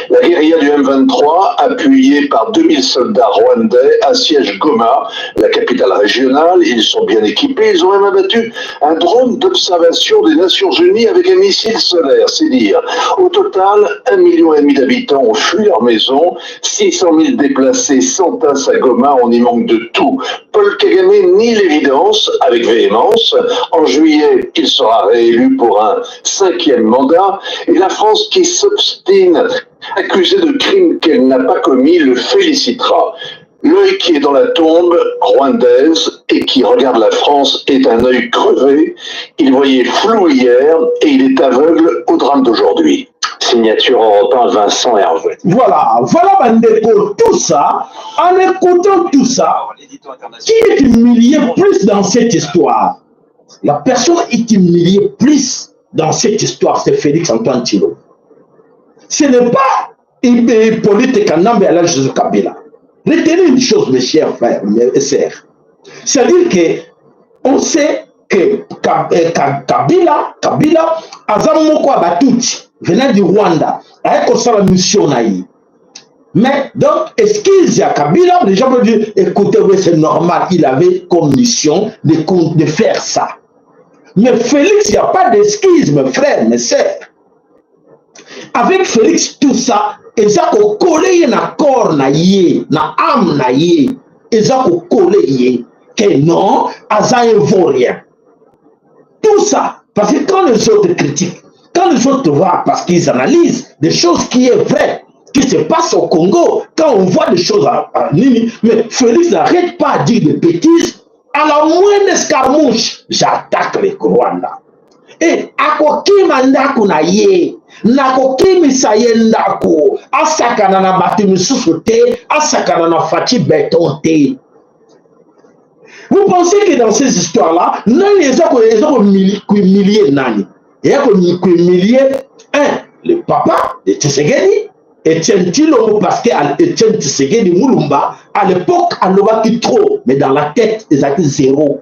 La guérilla du M23, appuyée par 2000 soldats rwandais, assiège Goma, la capitale régionale. Ils sont bien équipés. Ils ont même abattu un drone d'observation des Nations Unies avec un missile solaire, c'est dire. Au total, 1,5 million d'habitants ont fui leur maison. 600 000 déplacés s'entassent à Goma. On y manque de tout. Paul Kagame nie l'évidence avec véhémence. En juillet, il sera réélu pour un 5e mandat. Et la France qui s'obstine, accusée de crimes qu'elle n'a pas commis, le félicitera. L'œil qui est dans la tombe rwandaise et qui regarde la France est un œil crevé. Il voyait flou hier et il est aveugle au drame d'aujourd'hui. Signature Europe 1, Vincent Hervé. Voilà, voilà Bandeko, tout ça, en écoutant tout ça, qui est humilié plus dans cette histoire? La personne est humiliée plus dans cette histoire, c'est Félix Antoine Tshilombo. Ce n'est pas Hippolyte Kanambe à l'âge de Kabila. Retenez une chose, mes chers frères, mes sœurs. C'est-à-dire que on sait que Kabila, aza moko ya Batutsi, venant du Rwanda, aye kosala mission na ye. Mais donc, excuse à Kabila, les gens peuvent dire, écoutez, oui, c'est normal, il avait comme mission de faire ça. Mais Félix, il n'y a pas d'excuse, mes frères, mes sœurs. Avec Félix, tout ça, eza kokole ye na corps na ye, na âme na ye, eza kokole ye, que non, aza un vaurien. Tout ça, parce que quand les autres critiquent, quand les autres voient, parce qu'ils analysent des choses qui est vraies, qui se passent au Congo, quand on voit des choses à Nini, mais Félix n'arrête pas à dire des bêtises. À la moindre escarmouche, j'attaque le Rwanda. E akokima ndako na ye, nakokimisa ye ndako, asakana na bato misusu te, asakana na Fatshi Béton te. Vous pensez que dans ces histoires-là, nani eza kohumilie nani? Eya kohumilie un, le papa de Tshisekedi, Etienne Tshilombo, parce que Etienne Tshisekedi Mulumba, à l'époque, alobaki trop, mais dans la tête, ezalaki zéro.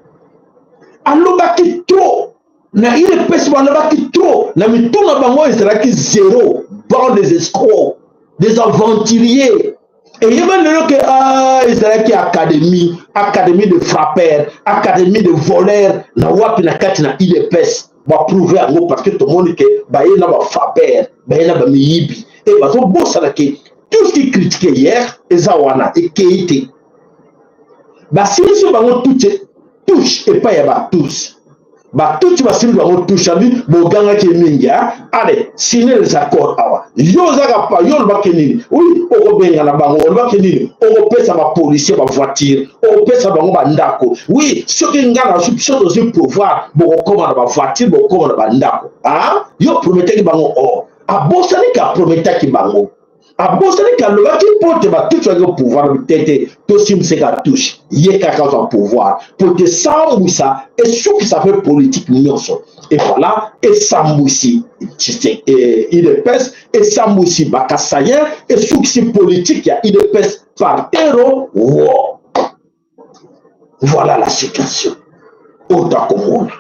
Alobaki trop, na UDPS balobaki trop, na mitu na bango ezalaki zéro. Bande des escrocs, des aventuriers. Eyeba lelo ke ah, ezalaki académie, académie de frappeurs, académie de voleurs na wapi na kati na UDPS. Baprouve yango parce que tomoni ke baye na bafrappeur, baye na bamiyibi e bazobosana ke tout ce qui critiqué hier eza wana ekei te. Basilisi bango touche touche epai ya batutsi. Batutsi basili bango touche, abi bogangaki mingi, allez signer les accords awa. Yo ozaka pa yo olobaki nini? Oui, okobengana bango. Olobaki nini? Okopesa bapolicier bavoiture, okopesa bango bandako. Oui, soki nga nazwi, biso tozwi pouvoir, bokokóma na bavoiture, bokokóma na bandako. Yo prometaki bango or abosani ka aprometaki bango, abosani ka alobaki mpo te batutsi baki pouvoir te te. Tosimiseka touche ye kaka azwa pouvoir po te sambwisa esukisa mpe politike nyonso. Et voilà, esambwisi UDPS, esambwisi bakasaïens, esukisi politike ya UDPS par terre. Wo voilà la situation oyo takomona.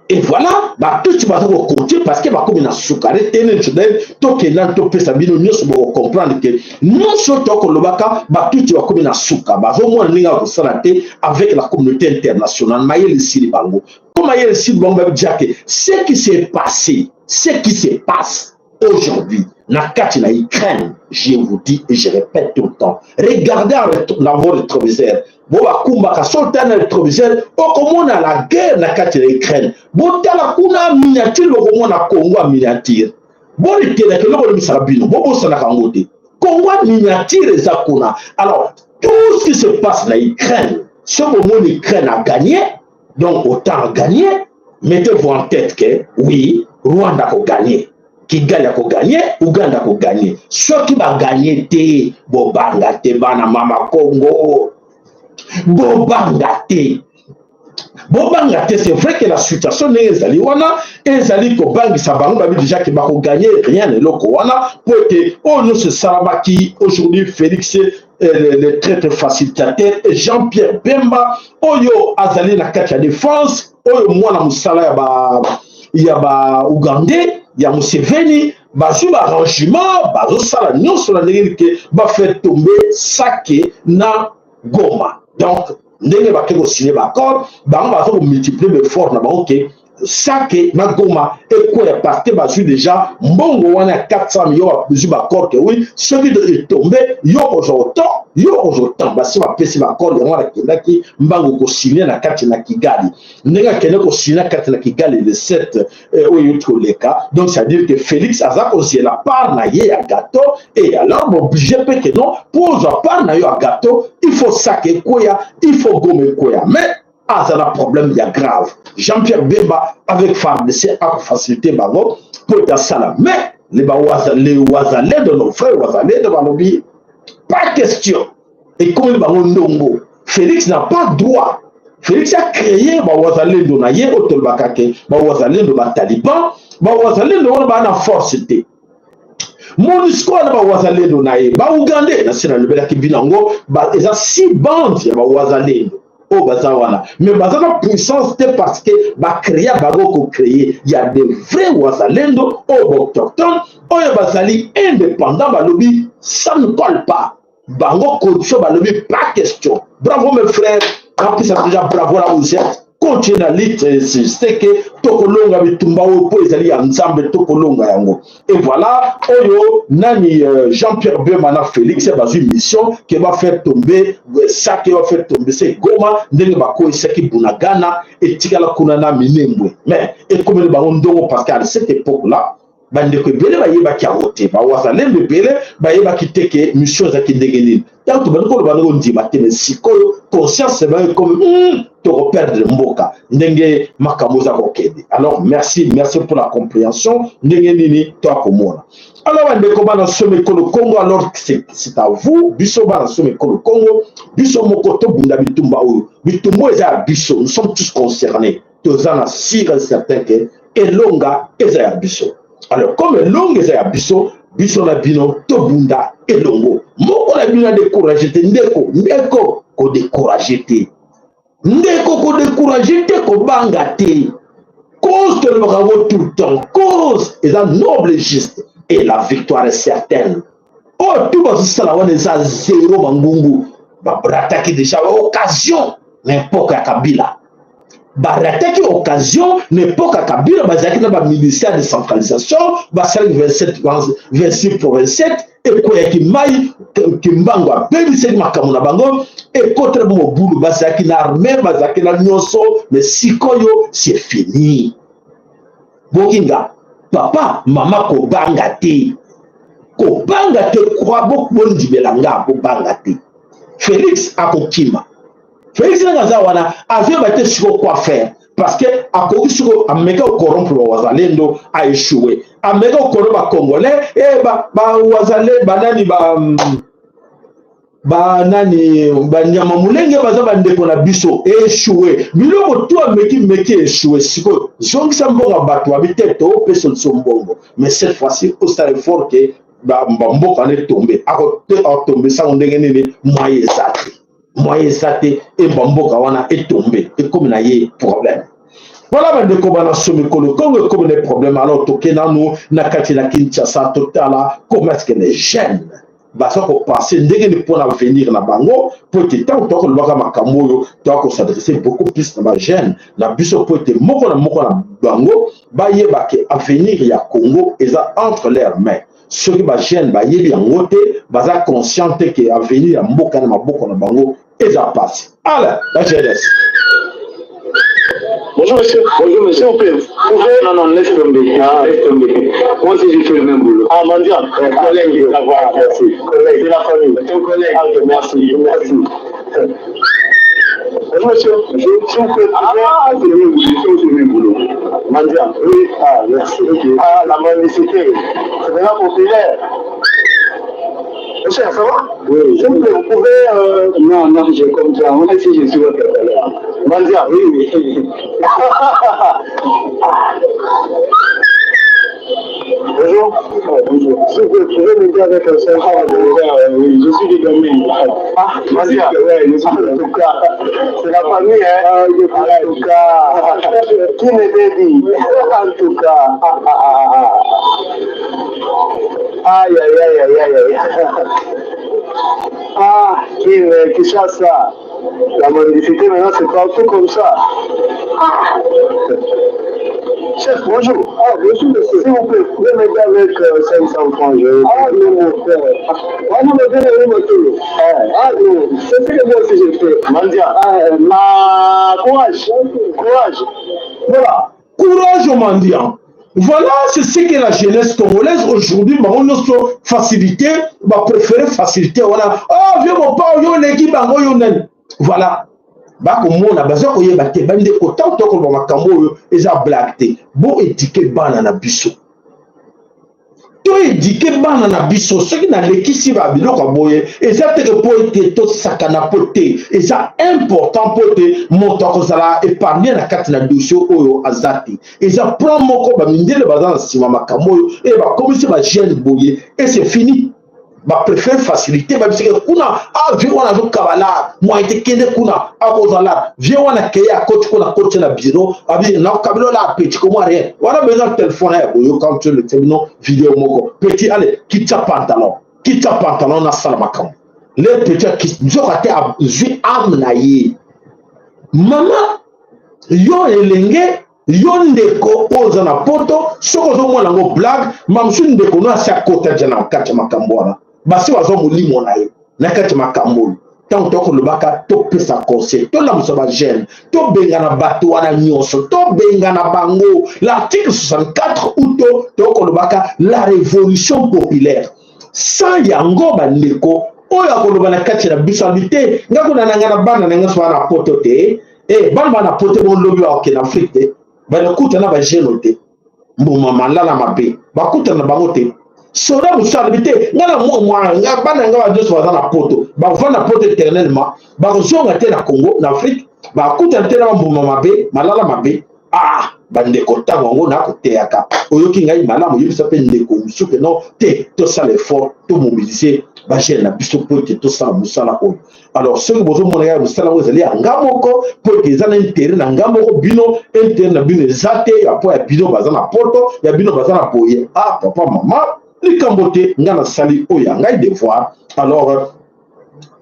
Et voilà, batutsi baza kokontie parce que bakomi na sukare te. Neti tokenda topesa bino nyonso, bokocomprendre ke nyonso tokolobaka, batutsi bakomi na suka, bazomona ndenge ya kosala te avec la communauté internationale. Mayele esili bango. Ko mayele esili bango, babidja ke ce qui s'est passé, ce qui se passe aujourd'hui na kati na Ukraine, je vous dis et je répète tout le temps, regardez dans vos rétroviseurs. Bo bakumbaka so otala na rétroviseur, okomona la guerre na kati na Ukraine. Botala kuna miniature, bokomona Congo ya miniature. Bolitelaka eloko olemisaka bino, bobosanaka yango te. Congo ya miniature eza kuna. Alors tout ce qui se passe na Ukraine, soki bomoni Ukraine a gagné, donc autant a gagné, mettez-vous en tête que oui, Rwanda akogagné, Kigali akoganye, Uganda akoganye. Soki baganye te, bobanga te, bana mama Congo, bobanga te, bobanga te. C'est vrai que la situation ndenge ezali wana ezali kobangisa bango. Babi déjà ke bakoganye rien eloko wana po ete oyo nyonso esalamaki. Aujourd'hui Félix, le traître facilitateur, et Jean-Pierre Bemba oyo azali na kati ya défense, oyo mwana mosala ya ba Ougandais ya Museveni, bazwi baarrangement, bazosala nyonso na ndenge ke bafaire tomber Sake na Goma. Donc ndenge bake kosigne baaccord, bango baza komultiplie baeffort na bango ke Sake na Goma ekweya, parce que bazwi déjà mbongo wana ya 400 millions. Bazwi baaccord ke oui, soki etombe, yo kozwa autant, yo kozwa autant. Basi bapesi baaccord yango wana. Akendaki mbango kosigne na kati na Kigali. Ndenge akende kosigne na kati na Kigali le 7 oyo euti koleka, donc c'est à dire que Félix aza kozela part na ye ya gâteau. Et alors baoblige mpe ke non, mpo ozwa part na yo ya gâteau, il faut Sake ekweya, il faut Goma ekweya. Mais aza na problème ya grave, Jean-Pierre Bemba avec FARDC akofacilité bango mpo ete asala. Mais les wazalendo, nos frères wazalendo, balobi pas question. Ekomi bango ndongo. Félix n'a pas droit. Félix a créé bawazalendo na ye oyo tolobaka ke bawazalendo bataliban. Bawazalendo wana baa na force te. MONUSCO wana, bawazalendo na ye baugandais, na se nalobelaki bino yango, eza six bande ya bawazalendo oyo baza wana, mais baza na puissance te parce que bacréa bango kocréer. Ya de vrai wazalendo oyo baautochtone oyo bazali indépendant, balobi ça ne colle pas. Bango condition, balobi pas question. Bravo mes frères, napesa déjà bravo là vous êtes. Continue na lutte, c'est que tokolonga bitumba oyo mpo ezali ya Nzambe, tokolonga yango. Et voilà, oyo nani, Jean-Pierre Bemba na Félix bazwi mission ke bafaire tomber Sake, bafaire tomber se Goma, ndenge bakoyisaki Bunagana, etikala kuna na Minembwe. Mais ekomeli bango ndongo parce que à cette époque là bandeko ebele bayebaki yango te, bawazalendo ebele bayebaki te ke mission ezalaki ndenge nini. Ntango tobandi koloba ndenge ondima te, mais sikoyo conscience bango ekomi tokoperdre. Tokoperdre mboka ndenge makambo eza kokende. Alors merci, merci pour la compréhension. Ndenge nini toakomona. Alors bandeko bana somi ekolo Congo, alors c'est à vous, biso bana somi ekolo Congo, biso moko tobunda bitumba oyo. Bitumba eza ya biso, nous sommes tous concernés. Toza na sûr et certain que elonga eza ya biso. Alors comme elonga eza ya biso, biso na bino tobunda elongo. Moko na bino adécouragé te, ndeko, ndeko kodécouragé te. Ndeko kodécouragé te, kobanga te. Cause tolobaka yango tout le temps, cause eza noble et juste et la victoire est certaine. Oyo tu bazosala wana eza zéro mangungu. Barataki déjà occasion na époque ya Kabila, barataki occasion na époque ya Kabila. Bazalaki na baministère de centralisation, basalaki 27, 26 pour 27, ekweyaki mai. Kimbango abebisaki makambo na bango, ekotela bo mobulu. Bazalaki na armée, bazalaki na nyonso, mais sikoyo c'est fini. Bokinga papa, mama, kobanga te, kobanga te, kwa bondimela nga, bobanga te. Félix akokima. Félix ndenge aza wana, azoyeba te sikoyo quoi faire, parce que akoki sikoyo ameka kocorrompre bawazalendo, aéchoué. Ameka kocorrompre bacongolais e bawazale, banani, ba banani, banyama molenge baza bandeko na biso, échoué. Biloko tu ameki meki, échoué. Sikoyo zongisa mbongo ya bato, babi te, toopesa biso mbongo, mais cette fois-ci osala effort ke bamboka wana etombe. Akotombe sango ndenge nini? Moyen eza te, moyen eza te. E bamboka wana etombe, ekomi na ye problème. Voilà, bandeko bana so mikolo Kongo, ekomi na problème. Alors toke nanu na kati na Kinshasa, totala comment est-ce que les jeunes baza kopenser, ndenge nini mpona avenir na bango, po ete ntango toka kolobaka makambo oyo, toka kos'adresser beaucoup plus na bajeune na biso, po ete moko na moko na bango bayeba ke avenir ya Congo eza entre leurs mains. Soki bajeune bayebi yango te, baza conscient te ke avenir ya mboka na maboko na bango, eza pasi. Ala la jeunesse. Bonjour monsieur. Bonjour monsieur. S'il vous plaît, vous pouvez. Non, non, laisse tomber. Ah. Laisse tomber. Moi aussi, j'ai fait le même boulot. Ah, mendiant. Collègue. Ah, voilà, merci. Collègue. C'est la famille. Ton collègue. Ah, ok, merci. Merci. Bonjour monsieur. Bonjour. S'il vous plaît, vous pouvez. Ah, c'est le même boulot. C'est aussi le même boulot. Mendiant. Oui. Ah, merci. Ok. Ah, la mendicité. C'est vraiment populaire. Monsieur, ça va? Oui. S'il vous plaît, vous pouvez. Non, non, j'ai comme ça. Moi aussi, je suis votre collègue. Mendiant. Oui, oui. Bonjour. Ah, bonjour. S'il vous plaît, vous pouvez m'aider avec un seul. Ah, oui, je suis du domaine. Ah, mendiant. Ouais, je suis En tout cas, c'est la famille, hein. Ah, je En tout cas, qui ne dit? En tout cas, ah, ah, ah, ah. Aïe, aïe, aïe, aïe, aïe, aïe. Ah, qui, Kinshasa, la mendicité maintenant, c'est partout comme ça. Ah. Chef, bonjour. Ah, bonjour, monsieur. S'il vous plaît, vous pouvez m'aider avec 500 francs. Je. Ah, non, mon frère. Ah, non, mais bien, oui, monsieur. Ah, non, c'est ce que moi aussi j'ai fait. Mendiant. Ah, Ah, courage. Courage. Voilà, courage aux mendiants. Voilà, c'est ce que la jeunesse congolaise aujourd'hui, bango nyonso facilité, bapréféré facilité wana. Oh vieux, mon pa oyo oleki bango, oyo nani. Voilà, bakomona, baza koyeba te. Bandeko, ntango tokoloba makambo oyo, eza blague te. Boéduquer bana na biso, toéduquer bana na biso. Soki nalekisi babiloko ya boye, eza teke mpo ete tosakana, mpo te eza important, mpo ete moto akozala épargne na kati na dossier oyo aza te. Eza plan moko bamindele baza na nsima makambo oyo e bakomisi bajeune boye et c'est fini. Bapréfère facilité, babiseke kuna. Ah, vieux wana azokaba la moyen te, kende kuna, akozala. Vieux wana keye, akoti kuna, akoti na bureau, abi nakokabela la petit komwa rien wana besoin telefone ya boyoka nti bino video moko. Petit, ale kitya pantalon, kitya pantalon, nasala makambo. Le petit nzoka te, azwi ame na ye. Mama, yo elenge, yo ndeko oyo oza na Poto, soki ozomona yango blague, mamosu ndeko no asi akota ja na kati ya makambo wana, basi bazwa molimo na ye na kati ya makambo oyo. Ntango tokolobaka, topesa conseil, tolamusa bajeune, tobengana bato wana nyonso, tobengana bango. L'article 64 uto tokolobaka la révolution populaire. Sans yango, bandeko, oyo akoloba na kati na biso abi te, nga kuna na nga na bana na nga so wana na Poto te. E bana bana poto bolobi bakokende Afrique te, banakuta na bageno te, mbuma malala mabe bakutana na bango te. Soda mosusu alobi te, nga na mwa bana nga nyonso baza na poto, bavanda poto éternellement, bakozonga te na Congo, na Afrique, bakutana te na bambuma mabe, malala mabe. Ah, bandeko, ntango yango nakoteyaka, oyoki ngai malamu, oyebisa mpe ndeko mosusu ke non te, tosala effort, tomobilize bajeune na biso mpo ete tosala mosala oyo. Alors soki bozomona kaka mosala yango ezali ya nga moko, mpo ete eza na intérêt na nga moko, bino intérêt na bino eza te, ya mpo ya bino baza na poto, ya bino baza na boye. Ah, papa, mama, likambo te, nga nasali oyo ya ngai devoir. Alors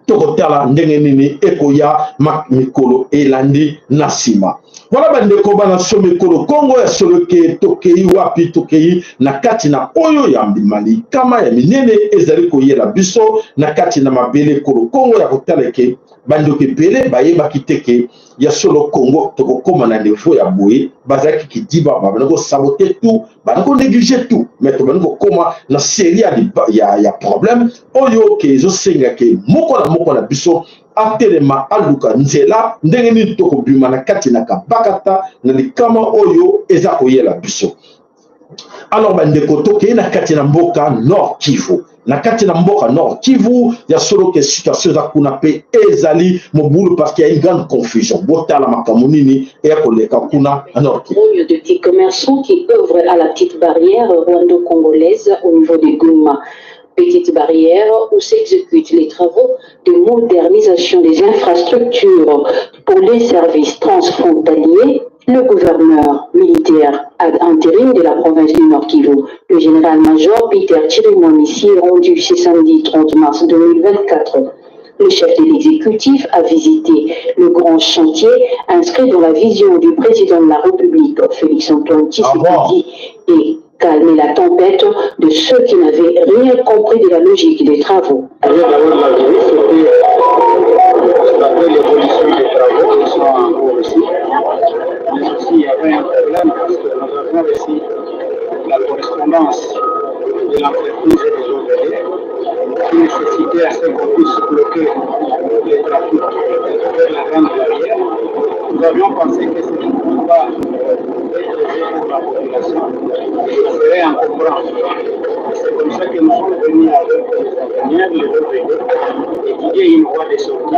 tokotala ndenge nini ekoya mikolo elandi na nsima. Wana bandeko bana so mikolo Kongo ya solo ke tokei wapi? Tokei na kati na oyo ya malikama ya minene ezali koyela biso na kati na mabele ekolo Kongo, ya kotala ke bandeko ebele bayebaki te ke ya solo Kongo tokokóma na niveau ya boye. Bazalaki kidiba, babandi kosaboter tout, bandi konégliger tout, mais tobandi kokóma na série ya problème oyo ke ezosenga ke moko na moko na biso atelema, aluka nzela ndenge nini tokobima na kati na kabakata na likama oyo eza koyela biso. Alors bandeko, tokei na kati na mboka Nord Kivu. Na kati na mboka Nord Kivu, ya solo ke situation eza kuna mpe ezali mobulu, parce qu'il y a une grande confusion. Botala makambo nini eya koleka kuna na Nord Kivu. De petits commerçants qui œuvrent à la petite barrière rwando-congolaise au niveau de Goma. Petite barrière où s'exécutent les travaux de modernisation des infrastructures pour les services transfrontaliers. Le gouverneur militaire ad intérim de la province du Nord Kivu, le général-major Peter Chirimwami, s'y est rendu ce samedi 30 mars 2024. Le chef de l'exécutif a visité le grand chantier inscrit dans la vision du président de la République, Félix Antoine Tshisekedi, et calmer la tempête de ceux qui n'avaient rien compris de la logique des travaux. L'évolution des travaux qui sont en cours ici. Mais aussi, il y avait un problème parce que nous avons reçu la correspondance de l'entreprise des OVD qui nécessitait à ce qu'on puisse bloquer le trafic vers la grande barrière. Nous avions pensé que ce ne pouvait pas être pour la population, ce serait encombrant. C'est comme ça que nous sommes venus avec les ingénieurs, les OVD, étudier une voie de sortie.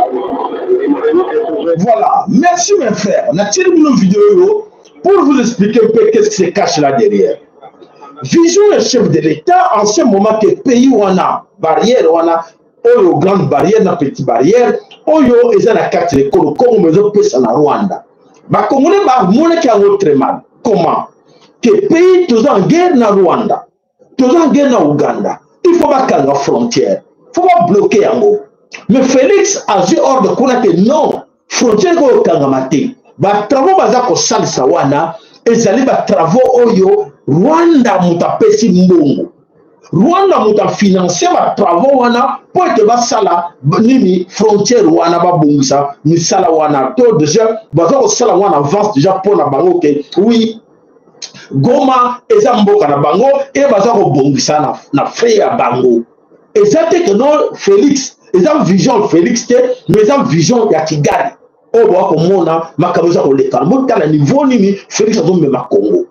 Et nous venons de trouver. Voilà, merci mes frères. Natieli bino vidéo pour vous expliquer un peu qu'est-ce qui se cache là derrière. Vision ya chef de l'État en ce moment que pays wana, barrière wana oyo, grande barrière na petite barrière oyo eza na kati ya ekolo Congo, mais ezopesa na Rwanda. Bakongolais bamonaki yango très mal. Comment que pays toza en guerre na Rwanda, toza en guerre na Uganda, il faut bakanga frontière, faut babloquer yango? Mais Félix azwi ordre kuna ke non, frontière ekokangama te. Batravaux baza kosalisa wana ezali batravaux oyo Rwanda moto apesi mbongo, Rwanda moto afinancer batravaux wana mpo ete basala nini? Frontière wana, babongisa misala wana. To déjà baza kosala wana avance déjà mpo na bango ke oui, Goma eza mboka na bango e baza kobongisa na frais ya bango. Eza te ke non, Félix, eza vision Félix te, mais eza vision ya Kigali oyo boya komona makambo eza kolekana. Botala niveau nini Félix azomema Congo,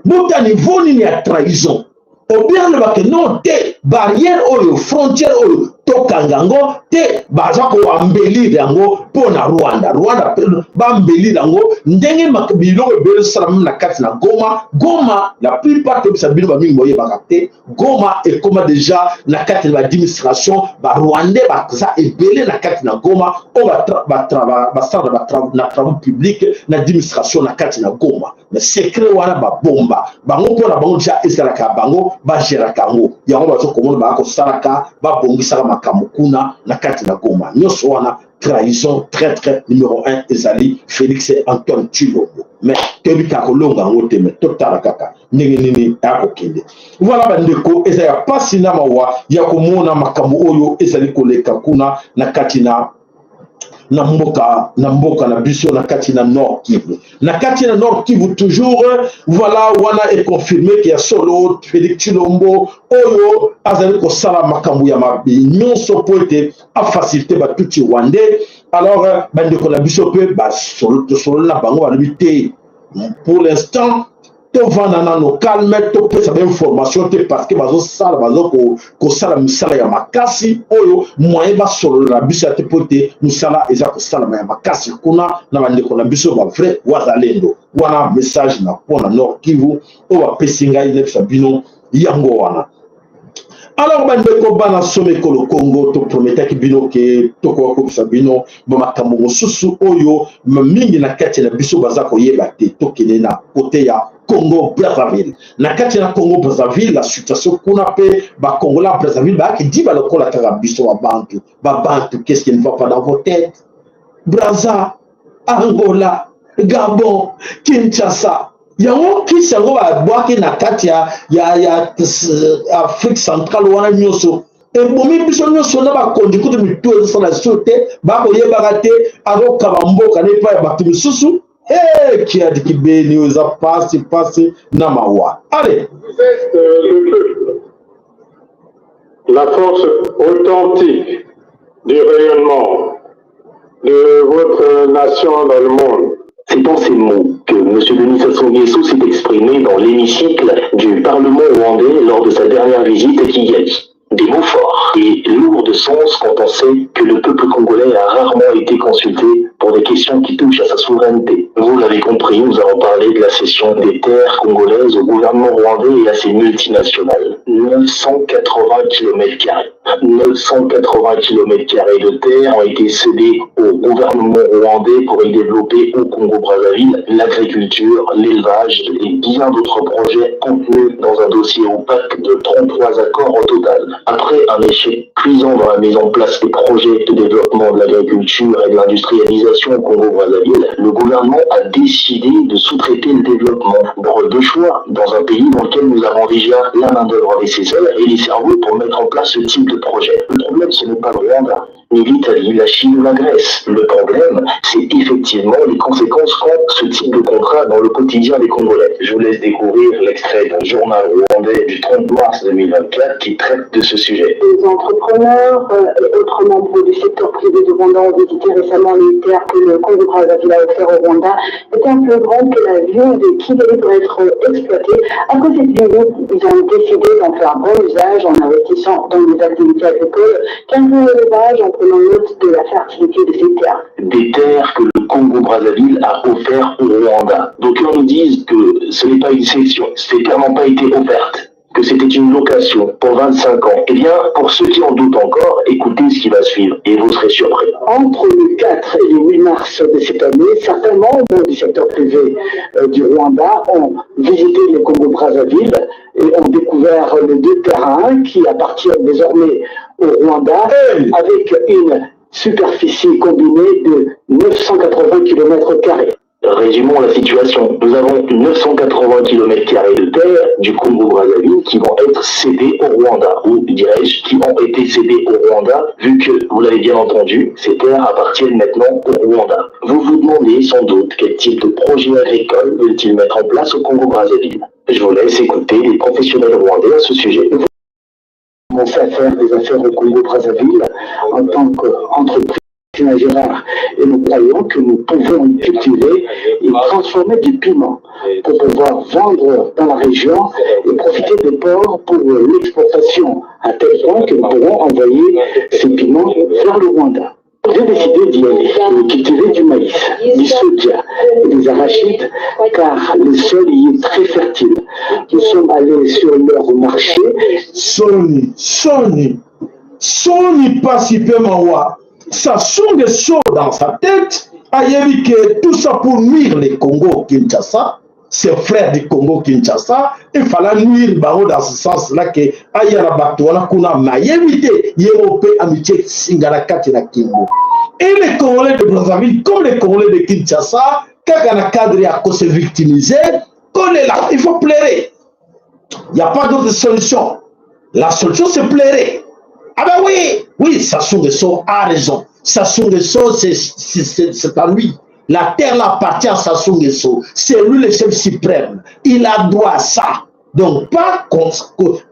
botala niveau nini ya trahison. Obien alobake non te, barrière oyo, frontière oyo, tokanga yango te, baza koembellir yango mpo na Rwanda. Rwanda baembellir yango ndenge biloko ebele ezosalama na kati na Goma. Goma, la plupart toyebisa bino, bamingi boyebaka te, Goma ekóma déjà na kati na baadministration. Barwandais baza ebele na kati na Goma oyo basala na travaux publics, na administration na kati na Goma. Mais secret wana babomba bango mpo na bango, déjà ezalaka bango bagéraka yango. Yango bazokomona baya kosalaka, babongisaka makambo kuna na kati na Goma. Nyonso wana trahison, traître numéro 1 ezali Félix Antoine Tshilombo. Mais toyebi kaka kolonga yango te, mais totala kaka ndenge nini akokende. Voilà bandeko, eza ya pasi na mawa ya komona makambo oyo ezali koleka kuna na kati na mboka na biso, na kati na Nord Kivu. Na kati na Nord Kivu toujours, voilà, wana econfirmer ke ya solo Félix Tshilombo oyo azali kosala makambo ya mabe nyonso mpo ete afaciliter batutsi rwandais. Alors bandeko na biso mpe tosololi na bango, balobi te, pour l'instant tovanda nano calme, topesa bainformation te, parce que bazosala, bazo kosala misala ya makasi oyo moyen basolola na biso ya te, mpo te mosala eza kosalama ya makasi kuna na bandeko na biso bavrai wazalendo wana. Message na mpo na Nord Kivu oyo bapesi ngai nayebisa bino yango wana. Alors bandeko bana Somekolo Congo, toprometaki bino ke tokoka kopesa bino bamakambo mosusu oyo mingi na kati na biso baza koyeba te. Tokende na kote ya Congo Brazzaville. Na kati na Congo Brazzaville, la situation kuna mpe, Bakongola Brazzaville bayaki diba lokola kaka biso babantu. Babantu, qu'est-ce qui ne va pas dans vos têtes? Braza, Angola, Gabon, Kinshasa, yango kisi yango babwaki na kati ya Afrique centrale wana nyonso ebomi biso nyonso na bakonzi. Kutu mitu ezosala so te, bakoyebaka te, azokaba mboka na epai ya bato misusu. Hey, kiadi kibeni oyo eza pasi pasi na mawa. Allez. Vous êtes le peuple, la force authentique du rayonnement de votre nation dans le monde. C'est en ces mots que M. Denis Sassou Nguesso s'est exprimé dans l'hémicycle du Parlement rwandais lors de sa dernière visite à Kigali. Des mots forts et lourds de sens quand on sait que le peuple congolais a rarement été consulté pour des questions qui touchent à sa souveraineté. Vous l'avez compris, nous allons parler de la cession des terres congolaises au gouvernement rwandais et à ses multinationales. 980 km. 980 km de terre ont été cédés au gouvernement rwandais pour y développer au Congo-Brazzaville l'agriculture, l'élevage et bien d'autres projets contenus dans un dossier opaque de 33 accords au total. Après un échec cuisant dans la mise en place des projets de développement de l'agriculture et de l'industrialisation au Congo-Brazzaville, le gouvernement a décidé de sous-traiter le développement. Drôle de choix dans un pays dans lequel nous avons déjà la main-d'œuvre nécessaire et les cerveaux pour mettre en place ce type de projet. Le problème, ce n'est pas le Rwanda, ni l'Italie, la Chine ou la Grèce. Le problème, c'est effectivement les conséquences qu'ont ce type de contrat dans le quotidien des Congolais. Je vous laisse découvrir l'extrait d'un journal rwandais du 30 mars 2024 qui traite de ce sujet. Les entrepreneurs et autres membres du secteur privé du Rwanda ont visité récemment les terres que le Congo-Brazzaville a offert au Rwanda. Des terres plus grandes que la ville de Kigali pour être exploitée. Après cette visite, ils ont décidé d'en faire bon usage en investissant dans des activités agricoles, qu'un l'élevage en prenant note de la fertilité de ces terres. Des terres que le Congo-Brazzaville a offert au Rwanda. D'aucuns nous disent que ce n'est pas une cession, ces terres n'ont pas été offertes, que c'était une location pour 25 ans. Eh bien, pour ceux qui en doutent encore, écoutez ce qui va suivre et vous serez surpris. Entre le 4 et le 8 mars de cette année, certains membres du secteur privé du Rwanda ont visité le Congo-Brazzaville et ont découvert les deux terrains qui appartiennent désormais au Rwanda, avec une superficie combinée de 980 km. Résumons la situation. Nous avons 980 km de terre du Congo-Brazzaville qui vont être cédés au Rwanda, ou dirais-je, qui ont été cédés au Rwanda, vu que, vous l'avez bien entendu, ces terres appartiennent maintenant au Rwanda. Vous vous demandez sans doute quel type de projet agricole veulent-ils mettre en place au Congo-Brazzaville. Je vous laisse écouter les professionnels rwandais à ce sujet. Commencé à faire des affaires au Congo-Brazzaville en tant qu'entreprise Gérard, et nous croyons que nous pouvons y cultiver et transformer du piment pour pouvoir vendre dans la région et profiter des ports pour l'exportation, à tel point que nous pourrons envoyer ces piments vers le Rwanda. J'ai décidé d'y aller et de cultiver du maïs, du soja et des arachides car le sol y est très fertile. Nous sommes allés sur leur marché. Soni, soni, soni, pasi mpe mawa. Sassou Nguesso, dans sa tête, ayebi que tout ça pour nuire le Congo Kinshasa, ses frères du Congo Kinshasa, il fallait nuire bango dans ce sens là ke aya na bato wana kuna, nayebi te, ye mo mpe amitie singa na kati na kingo. Et les Congolais de Brazzaville comme les Congolais de Kinshasa, kaka na cadre ya kose victimiser, kolela. Il faut pleurer, il n'y a pas d'autre solution. La solution, c'est pleurer. Ah ben oui, Sassou Nguesso a raison. Sassou Nguesso, c'est à lui. La terre appartient à Sassou Nguesso. C'est lui le chef suprême. Il a droit à ça. Donc, pas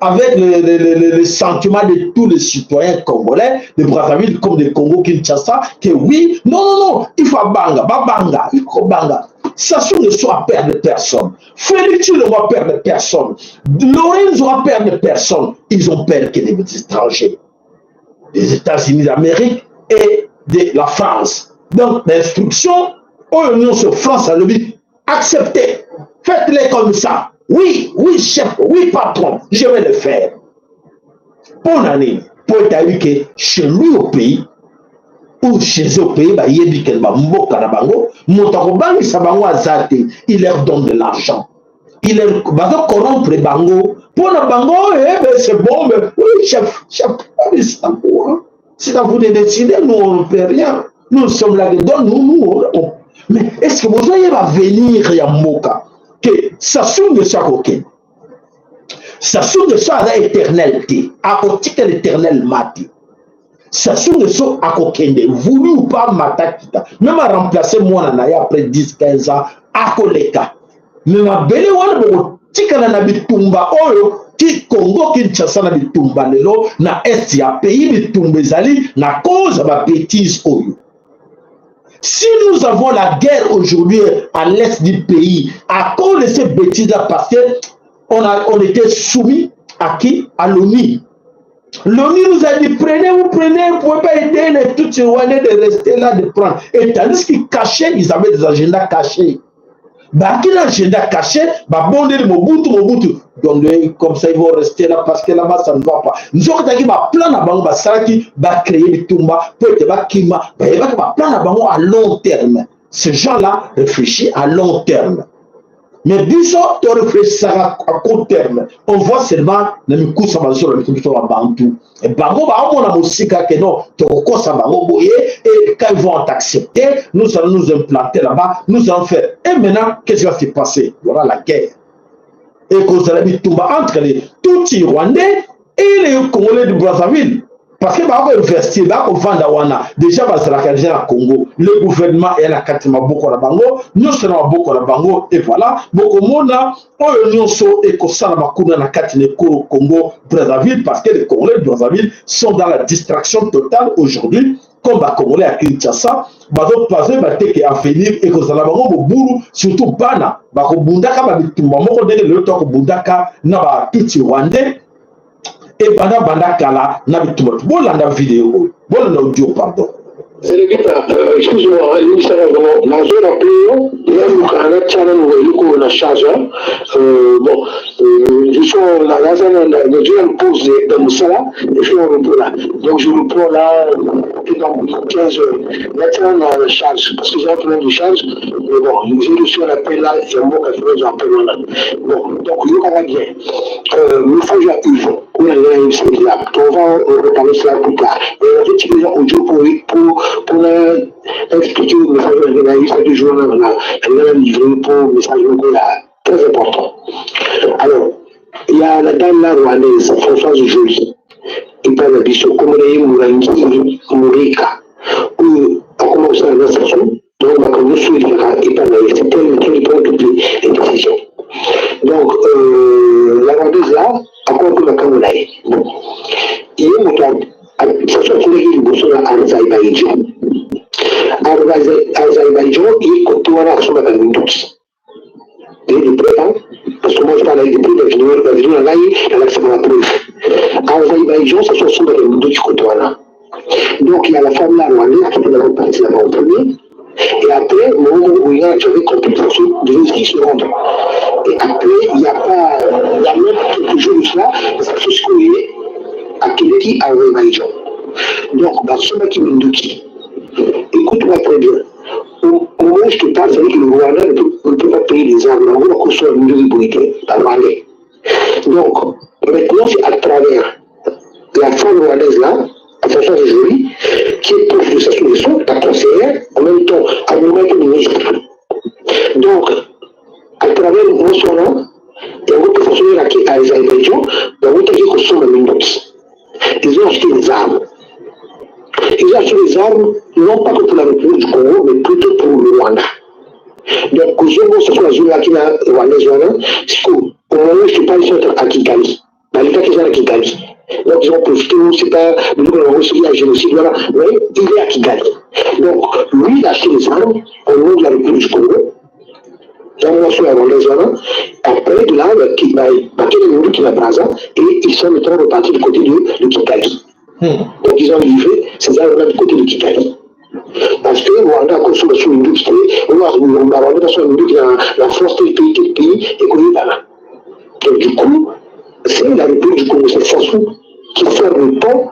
avec le, le, le, le, sentiment de tous les citoyens congolais, de Brazzaville comme de Congo-Kinshasa, que oui, non, non, non, il faut banga, banga, il faut banga. Sassou Nguesso a peur de personne. Félix Tshilombo a peur de personne. Lorenzo a peur de personne. Ils ont peur que des étrangers, des États-Unis d'Amérique et de la France. Donc, l'instruction, oyo nyonso France alobi, acceptez, faites-les comme ça. Oui, oui, chef, oui, patron, je vais le faire. Mpo na nini? Mpo ete ayebi ke chez lui au pays ou chez eux au pays, bayebi ke bamboka na bango moto akobangisa bango aza te. Il leur donne de l'argent, il leur bazo corrompre bango mpo na bango. Eh ben, c'est bon, mais oui, chef, chef, c'est à vous de décider, nous, on ne peut rien, nous sommes là dedans, nous, nous on... Mais est ce que bozoyeba avenir ya mboka ke Sassou Nguesso akokende? Sassou Nguesso aza éternel te, akotikala éternellement te. Sassou Nguesso akokende, voulu ou pas, mata kita, même aremplace mwana na ye après 10 15 ans, akoleka. Me mabele wana bokotikala na bitumba oyo ki Congo Kinshasa na bitumba lelo na est ya pays, bitumba ezali na cause ya babêtises oyo. Si nous avons la guerre aujourd'hui à l'est du pays, à cause de ces bêtises-là, parce que on était soumis à qui? À l'ONU. L'ONU nous a dit, prenez, vous prenez, vous ne pouvez pas aider les Tutsis Rwandais de rester là, de prendre. Et tandis qu'ils cachaient, ils avaient des agendas cachés. Bah, quel agenda caché? Bah, bon, Mobutu, Mobutu. Donc, comme ça, ils vont rester là parce que là-bas, ça ne va pas. Nous avons dit, bah, plan na bango, bah, salaki, bah, créer bitumba, pour être, bah, kima, bah, il y a plan na bango à long terme. Ces gens-là réfléchissent à long terme. Mais biso, tu réfléchis à court terme. On voit seulement na mikusa bazolo biso ba bantu. Et bango ba omona mosika ke non, tokokosa bango boye, et quand ils vont accepter, nous allons nous implanter là-bas, nous allons faire. Et maintenant, qu'est-ce qui va se passer? Il y aura la guerre. Et kozala bitumba entre les Tutsis rwandais et les Congolais de Brazzaville. Parce que bako investir, bako vanda wana, déjà bazalaka déjà na Congo, le gouvernement eya na kati maboko na bango, nyonso na maboko na bango, et voilà, bokomona oyo nyonso ekosalama kuna na kati na ekolo Congo Brazzaville, parce que les Congolais de Brazzaville sont dans la distraction totale aujourd'hui, comme bacongolais ya Kinshasa, bazopaze bateke avenir ekozala bango mobulu, surtout bana bakobundaka babitumba moko ndenge lelo tokobundaka na batutsi rwandais ebanda banda kala na bitumba. Bolanda video oyo, bolanda audio, pardon. Excuse-moi, limbisaka vraiment, nazo rappeler yo, naluka natia nanu eloko na charge. Bon, je suis naza na pause na mosala, je suis en repos là, donc je reprends là dans 15 heures. Natia na charge parce que j'ai un problème de charge, mais bon, j'ai reçu un appel là ya mboka, je appel wana. Bon, donc yokaka bien, message ya Yves oyo alingi nayebisa là, on va reparler cela plus tard, mais en fait déjà audio pour expliquer le message na yebisa toujours na na livrer pour message moko ya très important. Alors, il y a la dame là rwandaise, Françoise Jolie, epai na biso kombo na ye Murangi Murika, oyo akoma kosala na Sassou. Donc makambo nyonso elekaka epai na ye, c'est elle qui prend toutes les décisions. Donc la Rwandaise là akoma mpe makambo na ye. Bon, ye moto Sassou akendaki liboso na Azerbaïdjan. Azerbaïdjan, ye kote wana asombaka minduki et de preuve, hein, parce que moi je parle avec des preuves, la vidéo na ngai nalakisaka ba preuve. Azerbaïdjan, Sassou asombaka minduki kote wana. Donc il y a la femme là rwandaise qui est d'abord partie là-bas en premier. Et après, au moment où il y a, j'avais compris que Sassou devait aussi se rendre. Et après, il n'y a pas, il y a même quelques jours de cela, Sassou akendeki Azerbaïdjan. Donc, basombaki minduki. Écoute-moi très bien. Au moment où je te parle, c'est que le Rwanda ne peut pas payer les armes. On va construire minduki boye te, Rwandais. Donc, maintenant, c'est à travers la femme rwandaise là, Françoise Joly, qui est proche de Sassou Nguesso, la conseillère, en même temps, à moment ministre. Donc, à travers nyonso yango mpe façon oyelaki Azerbaïdjan, bawutaki kosomba minduki. Ils ont acheté des armes. Ils ont acheté des armes, non pas que pour la République du Congo, mais plutôt pour le Rwanda. Donc, Donc kozonga Sassou azongaki na rwandaise wana. Sikoyo au moment où je te parle, ils sont à Kigali, balekaki eza na Kigali. Donc ils ont profité, c'est pas biloko na bango soki ya génocide wana, mais il est à Kigali. Donc lui, il a acheté les armes au nom de la République du Congo na mwasi oyo ya rwandaise wana. Après de là, bakende minduki na Braza et ils sont maintenant repartis du côté de Kigali. Donc ils ont livré ces armes là du côté de Kigali parce que Rwanda akosomba so minduki te, Rwanda basomba minduki na France te, pays te, pays ekoyebana. Donc du coup, c'est la République du Congo, c'est Sassou qui ferme le pont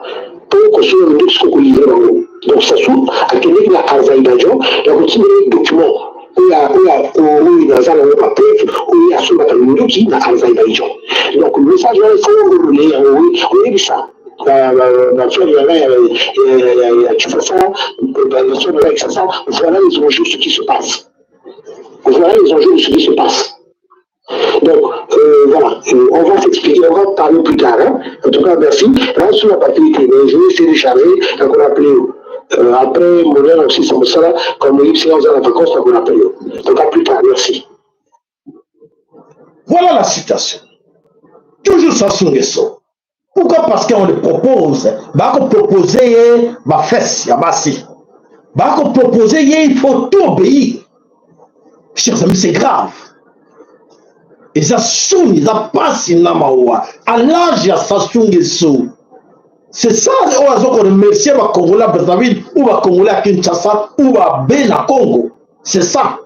pour kosomba minduki, siko kolivre bango. Donc Sassou akendeki na Azerbaïdjan ya kotindela document oyo naza nango, bapreuve oyo asombaka minduki na Azerbaïdjan. Donc message wana, il faut orole yango, oyebisa bafrère na ngai ya Kinshasa, basœur na ngai ya Kinshasa: voilà les enjeux, ce qui se passe, voilà les enjeux de ce qui se passe. Donc voilà, on va s'expliquer, on va parler plus tard, hein. En tout cas, merci. Là, sur la batterie, mais je vais essayer de charger, donc on a appelé après mon aussi, c'est ça, comme il s'est en vacances, donc on a appelé. Donc à plus tard, merci. Voilà la situation. Toujours Sassou Nguesso. Pourquoi? Parce qu'on le propose. Bako proposer ye bafesses ya basi. Bako proposer ye, il faut tout obéir. Chers amis, c'est grave. Eza soni, eza pasi na mawa. À l'âge ya Sassou Nguesso. C'est ça oyo aza koremercier bacongolais ya Brazzaville ou bacongolais ya Kinshasa ou babe na Congo. C'est ça.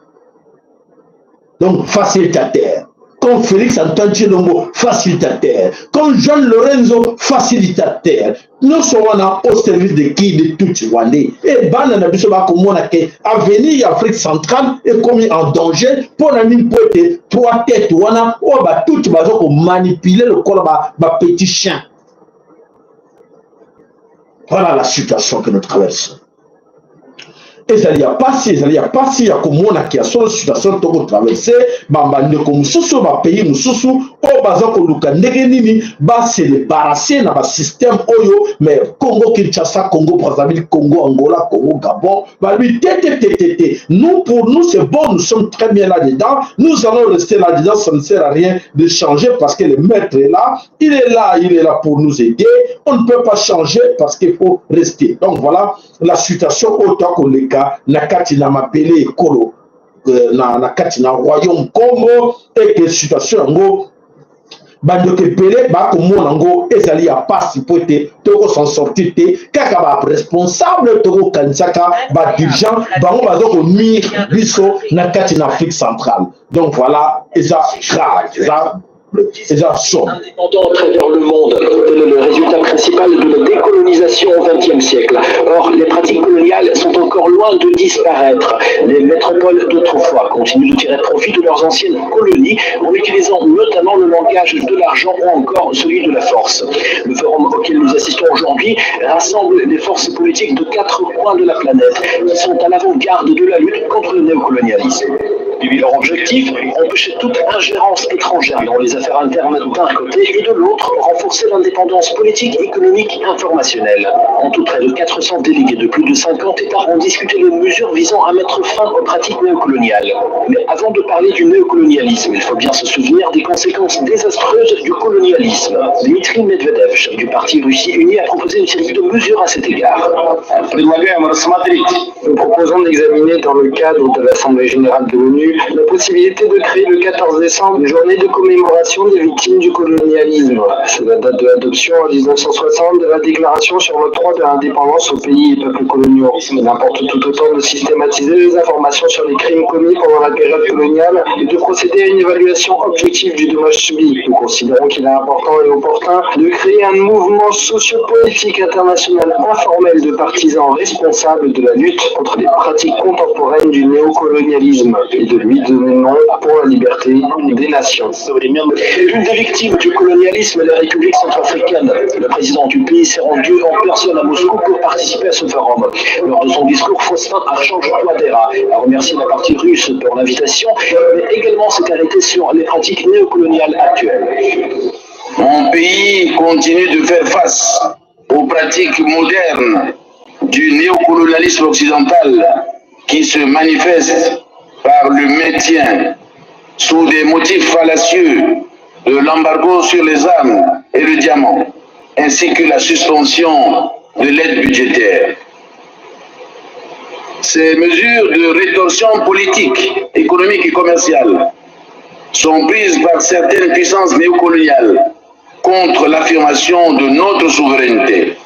Donc facilitateur. Comme Félix Antoine Tshilombo, facilitateur. Comme Jean Lorenzo, facilitateur. Nous sommes au service de qui? De tout Rwandais. Et bana na biso bakomona ke avenir ya Afrique centrale est comme en danger pour na nini? Po ete trois têtes wana oyo batuti baza komanipuler lokola ba petit chien. Voilà la situation que nous traversons. Ezali ya pasi, ezali ya pasi ya komonaki ya solo situation tokotraverse. Bandeko mosusu, bapays mosusu oyo baza koluka ndenge nini base débarrasse na basystème oyo, mais Congo Kinshasa, Congo Brazzaville, Congo Angola, Congo Gabon balobi te te te te te, nous, pour nous c'est bon, nous sommes très bien là dedans, nous allons rester là dedans, ça ne sert à rien de changer parce que le maître est là, il est là, il est là pour nous aider, on ne peut pas changer parce qu'il faut rester. Donc voilà la situation oyo tokoleka na kati na mabele ekolo na kati na royaume Congo. Eke situation yango, bandeko ebele bakomona yango ezali ya pasi mpo ete tokosan sortir te. Kaka baresponsable, tokokanisaka badirigeant, bango baza konuire biso na kati na Afrique centrale. Donc voilà, eza grave, eza sombre. Indépendant à travers le monde, tel est le résultat principal de la décolonisation au XXe siècle. Or, les pratiques coloniales sont encore loin de disparaître. Les métropoles d'autrefois continuent de tirer profit de leurs anciennes colonies en utilisant notamment le langage de l'argent ou encore celui de la force. Le forum auquel nous assistons aujourd'hui rassemble les forces politiques de quatre coins de la planète qui sont à l'avant-garde de la lutte contre le néocolonialisme. Leur objectif: empêcher toute ingérence étrangère dans les affaires internes d'un côté et de l'autre, renforcer l'indépendance politique, économique et informationnelle. En tout, près de 400 délégués de plus de 50 États ont discuté de mesures visant à mettre fin aux pratiques néocoloniales. Mais avant de parler du néocolonialisme, il faut bien se souvenir des conséquences désastreuses du colonialisme. Dmitri Medvedev, chef du parti Russie Unie, a proposé une série de mesures à cet égard. Nous proposons d'examiner dans le cadre de l'Assemblée générale de l'ONU la possibilité de créer le 14 décembre une journée de commémoration des victimes du colonialisme. C'est la date de l'adoption en 1960 de la déclaration sur l'octroi de l'indépendance aux pays et peuples coloniaux. Il importe tout autant de systématiser les informations sur les crimes commis pendant la période coloniale et de procéder à une évaluation objective du dommage subi. Nous considérons qu'il est important et opportun de créer un mouvement sociopolitique international informel de partisans responsables de la lutte contre les pratiques contemporaines du néocolonialisme et de lui donner nom pour la liberté des nations. L'une des victimes du colonialisme est la République centrafricaine. Le président du pays s'est rendu en personne à Moscou pour participer à ce forum. Lors de son discours, Faustin Archange Touadéra a remercié la partie russe pour l'invitation, mais également s'est arrêté sur les pratiques néocoloniales actuelles. Mon pays continue de faire face aux pratiques modernes du néocolonialisme occidental qui se manifestent Par le maintien, sous des motifs fallacieux, de l'embargo sur les armes et le diamant, ainsi que la suspension de l'aide budgétaire. Ces mesures de rétorsion politique, économique et commerciale sont prises par certaines puissances néocoloniales contre l'affirmation de notre souveraineté,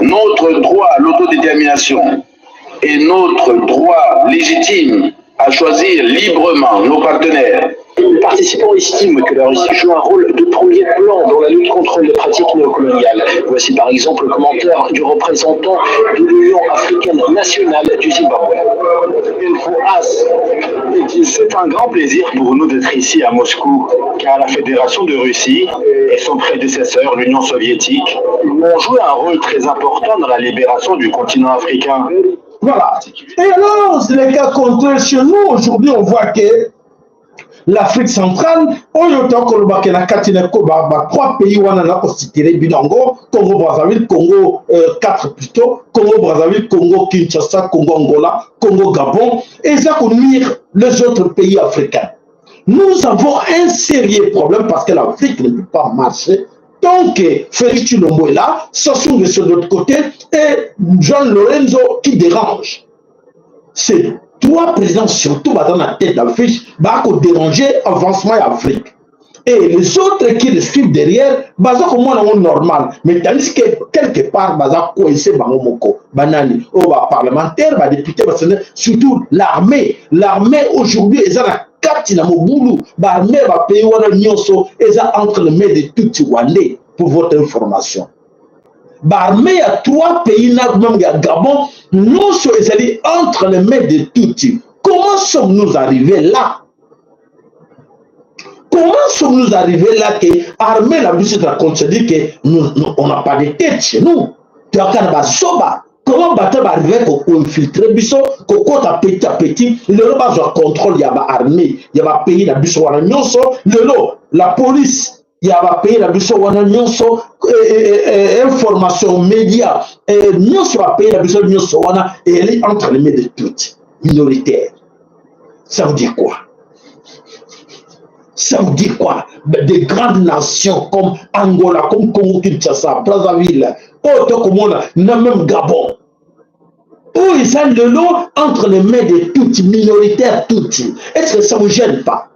notre droit à l'autodétermination et notre droit légitime à choisir librement nos partenaires. Les participants estiment que la Russie joue un rôle de premier plan dans la lutte contre les pratiques néocoloniales. Voici par exemple le commentaire du représentant de l'Union africaine nationale du Zimbabwe. C'est un grand plaisir pour nous d'être ici à Moscou, car la Fédération de Russie et son prédécesseur, l'Union soviétique, ont joué un rôle très important dans la libération du continent africain. Voilà. Et alors, c'est le cas contraire chez nous. Aujourd'hui, on voit que l'Afrique centrale, oyo tokolobaka na kati na ko ba, ba trois pays wana na kositele bino yango, Congo Brazzaville, Congo euh, quatre plutôt, Congo Brazzaville, Congo Kinshasa, Congo Angola, Congo Gabon, eza konuire les autres pays africains. Nous avons un sérieux problème parce que l'Afrique ne peut pas marcher tant que Félix Tshilombo est là, Sassou Nguesso de l'autre côté et Jean Lorenzo qui dérange. Ces trois présidents, surtout dans la tête d'affiche, va déranger avancement Afrique. Et les autres qui le suivent derrière, baza komona yango normal. Mais tandis que quelque part, baza coincé bango moko. Banani, oh, ba parlementaire, ba député, ba sénateur, surtout l'armée. L'armée aujourd'hui, eza na kati na mobulu. Ba armée, ba pays wana nyonso, eza entre les mains de Tutsi Rwandais, pour votre information. Ba armée ya trois pays na même ya Gabon, nyonso ezali entre les mains de Tutsi. Comment sommes-nous arrivés là? Comment sommes-nous arrivés là que armée la biso ezala c'est-à-dire que nous, nous, on n'a pas de tête chez nous. Toyaka na bazoba. Comment bato baarrive koinfiltre biso, kokota petit à petit, lelo bazwa contrôle ya baarmée ya bapays na biso wana nyonso, lelo la police ya bapays na biso wana nyonso, information média nyonso bapays na biso nyonso wana eyeli entre les mains de toutes minoritaires. Ça veut dire quoi? Ça veut dire quoi? Des grandes nations comme Angola, comme Congo Kinshasa, Brazzaville, oyo tokomona na même Gabon, oyo eza lelo entre les mains de toutes minoritaires Tutsi. Est-ce que ça vous gêne pas?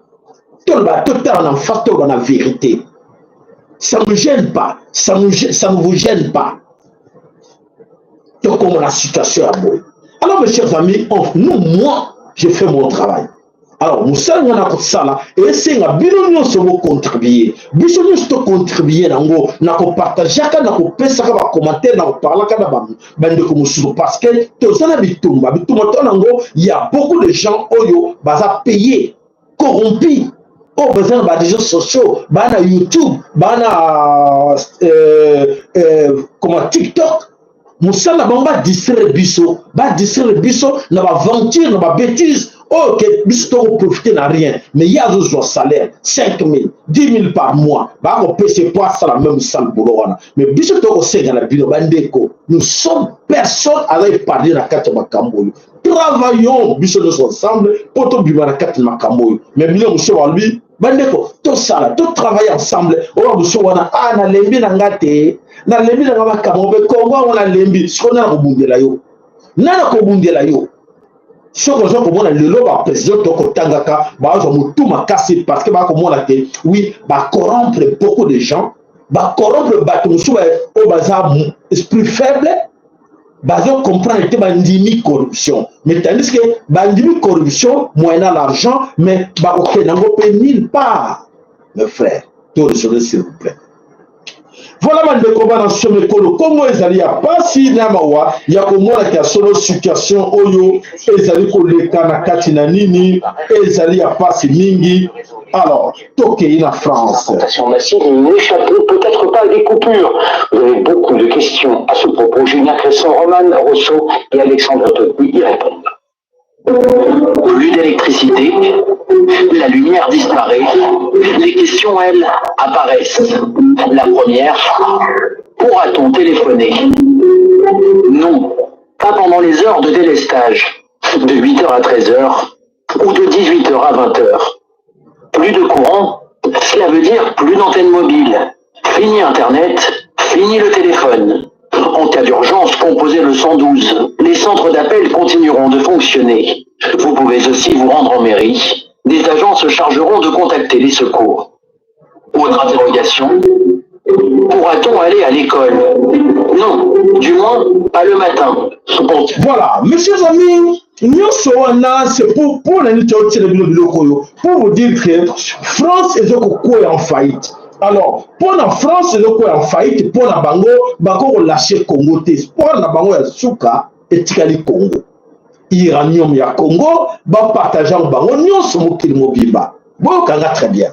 Toloba, totala na face, toloba na vérité. Ça ne gêne pas? Ça ne, ça ne vous gêne pas? Tokomona situation ya boye. Alors, mes chers amis, on, nous, moi, je fais mon travail. Alors, mosala wana kosala esenga bino nyonso bocontribue, biso nyonso tocontribue nango na kopartageaka, na kopesaka bacommentaire, na koparlaka na bandeko mosusu, parce que toza na bitumba, bitumba to nango ya beaucoup de gens oyo baza payé, corrompu, oyo baza na baréseaux sociaux, baa na YouTube, baa na comment, TikTok. Mosala na bango badistraire biso, badistraire biso na baventure, na babêtise oyo ke biso tokoprofite na rien. Mais ye azozwa salaire 5 000, 10 000 par mois, bakopesa po asala même sale boulot wana. Mais biso tokosenga na bino bandeko, nous sommes, personne aza épargne na kati ya makambo oyo. Travaillons biso nyonso ensemble mpo tobima na kati ya makambo oyo. Mais bino mosusu balobi, bandeko, tosala, totravaille ensemble. Oyo mosusu wana, a nalembi na nga te, nalembi na nga makambo mpe Kongo yango nalembi. Sikoyo nana kobundela yo, nana kobundela yo? Soki oza komona lelo baprésident tokotangaka, bazwa motu makasi parce que bakomona te, oui, bacorrompre beaucoup de gens, bacorrompre bato mosusu oyo baza esprit faible, bazo comprendre te, bandimi corruption. Mais tandis que bandimi corruption moyennant l'argent, mais bakokende yango mpe nulle part. Mes frères, to raisonner, s'il vous plaît. Voilà, bandeko bana somo, ekolo Kongo ezali ya pasi na mawa ya komonaka ya solo. Situation oyo ezali koleka na kati na nini ezali ya pasi mingi. Alors, tokei na France. Massive n'échapperont peut-être pas à des coupures. Vous avez beaucoup de questions à ce propos. Julien Cresson, Roman Rousseau et Alexandre Totti y répondent. Plus d'électricité, la lumière disparaît, les questions, elles, apparaissent. La première, pourra-t-on téléphoner? Non, pas pendant les heures de délestage. De 8h à 13h, ou de 18h à 20h. Plus de courant, cela veut dire plus d'antenne mobile. Fini Internet, fini le téléphone. En cas d'urgence, composez le 112. Les centres d'appel continueront de fonctionner. Vous pouvez aussi vous rendre en mairie. Des agents se chargeront de contacter les secours. Autre interrogation Pourra-t-on aller à l'école Non, du moins pas le matin. Voilà, mes chers amis, nyonso wana c'est pour mpo na nini totiela bino biloko oyo pour vous dire que France ezokokwea en faillite. Alors mpo na France ezokwea en faillite, mpo na bango bakoki kolâcher Congo te. Espoir na bango ya suka etikali Congo, uranium ya Congo bapartage yango bango nyonso, mokili mobimba. Boyokanga très bien,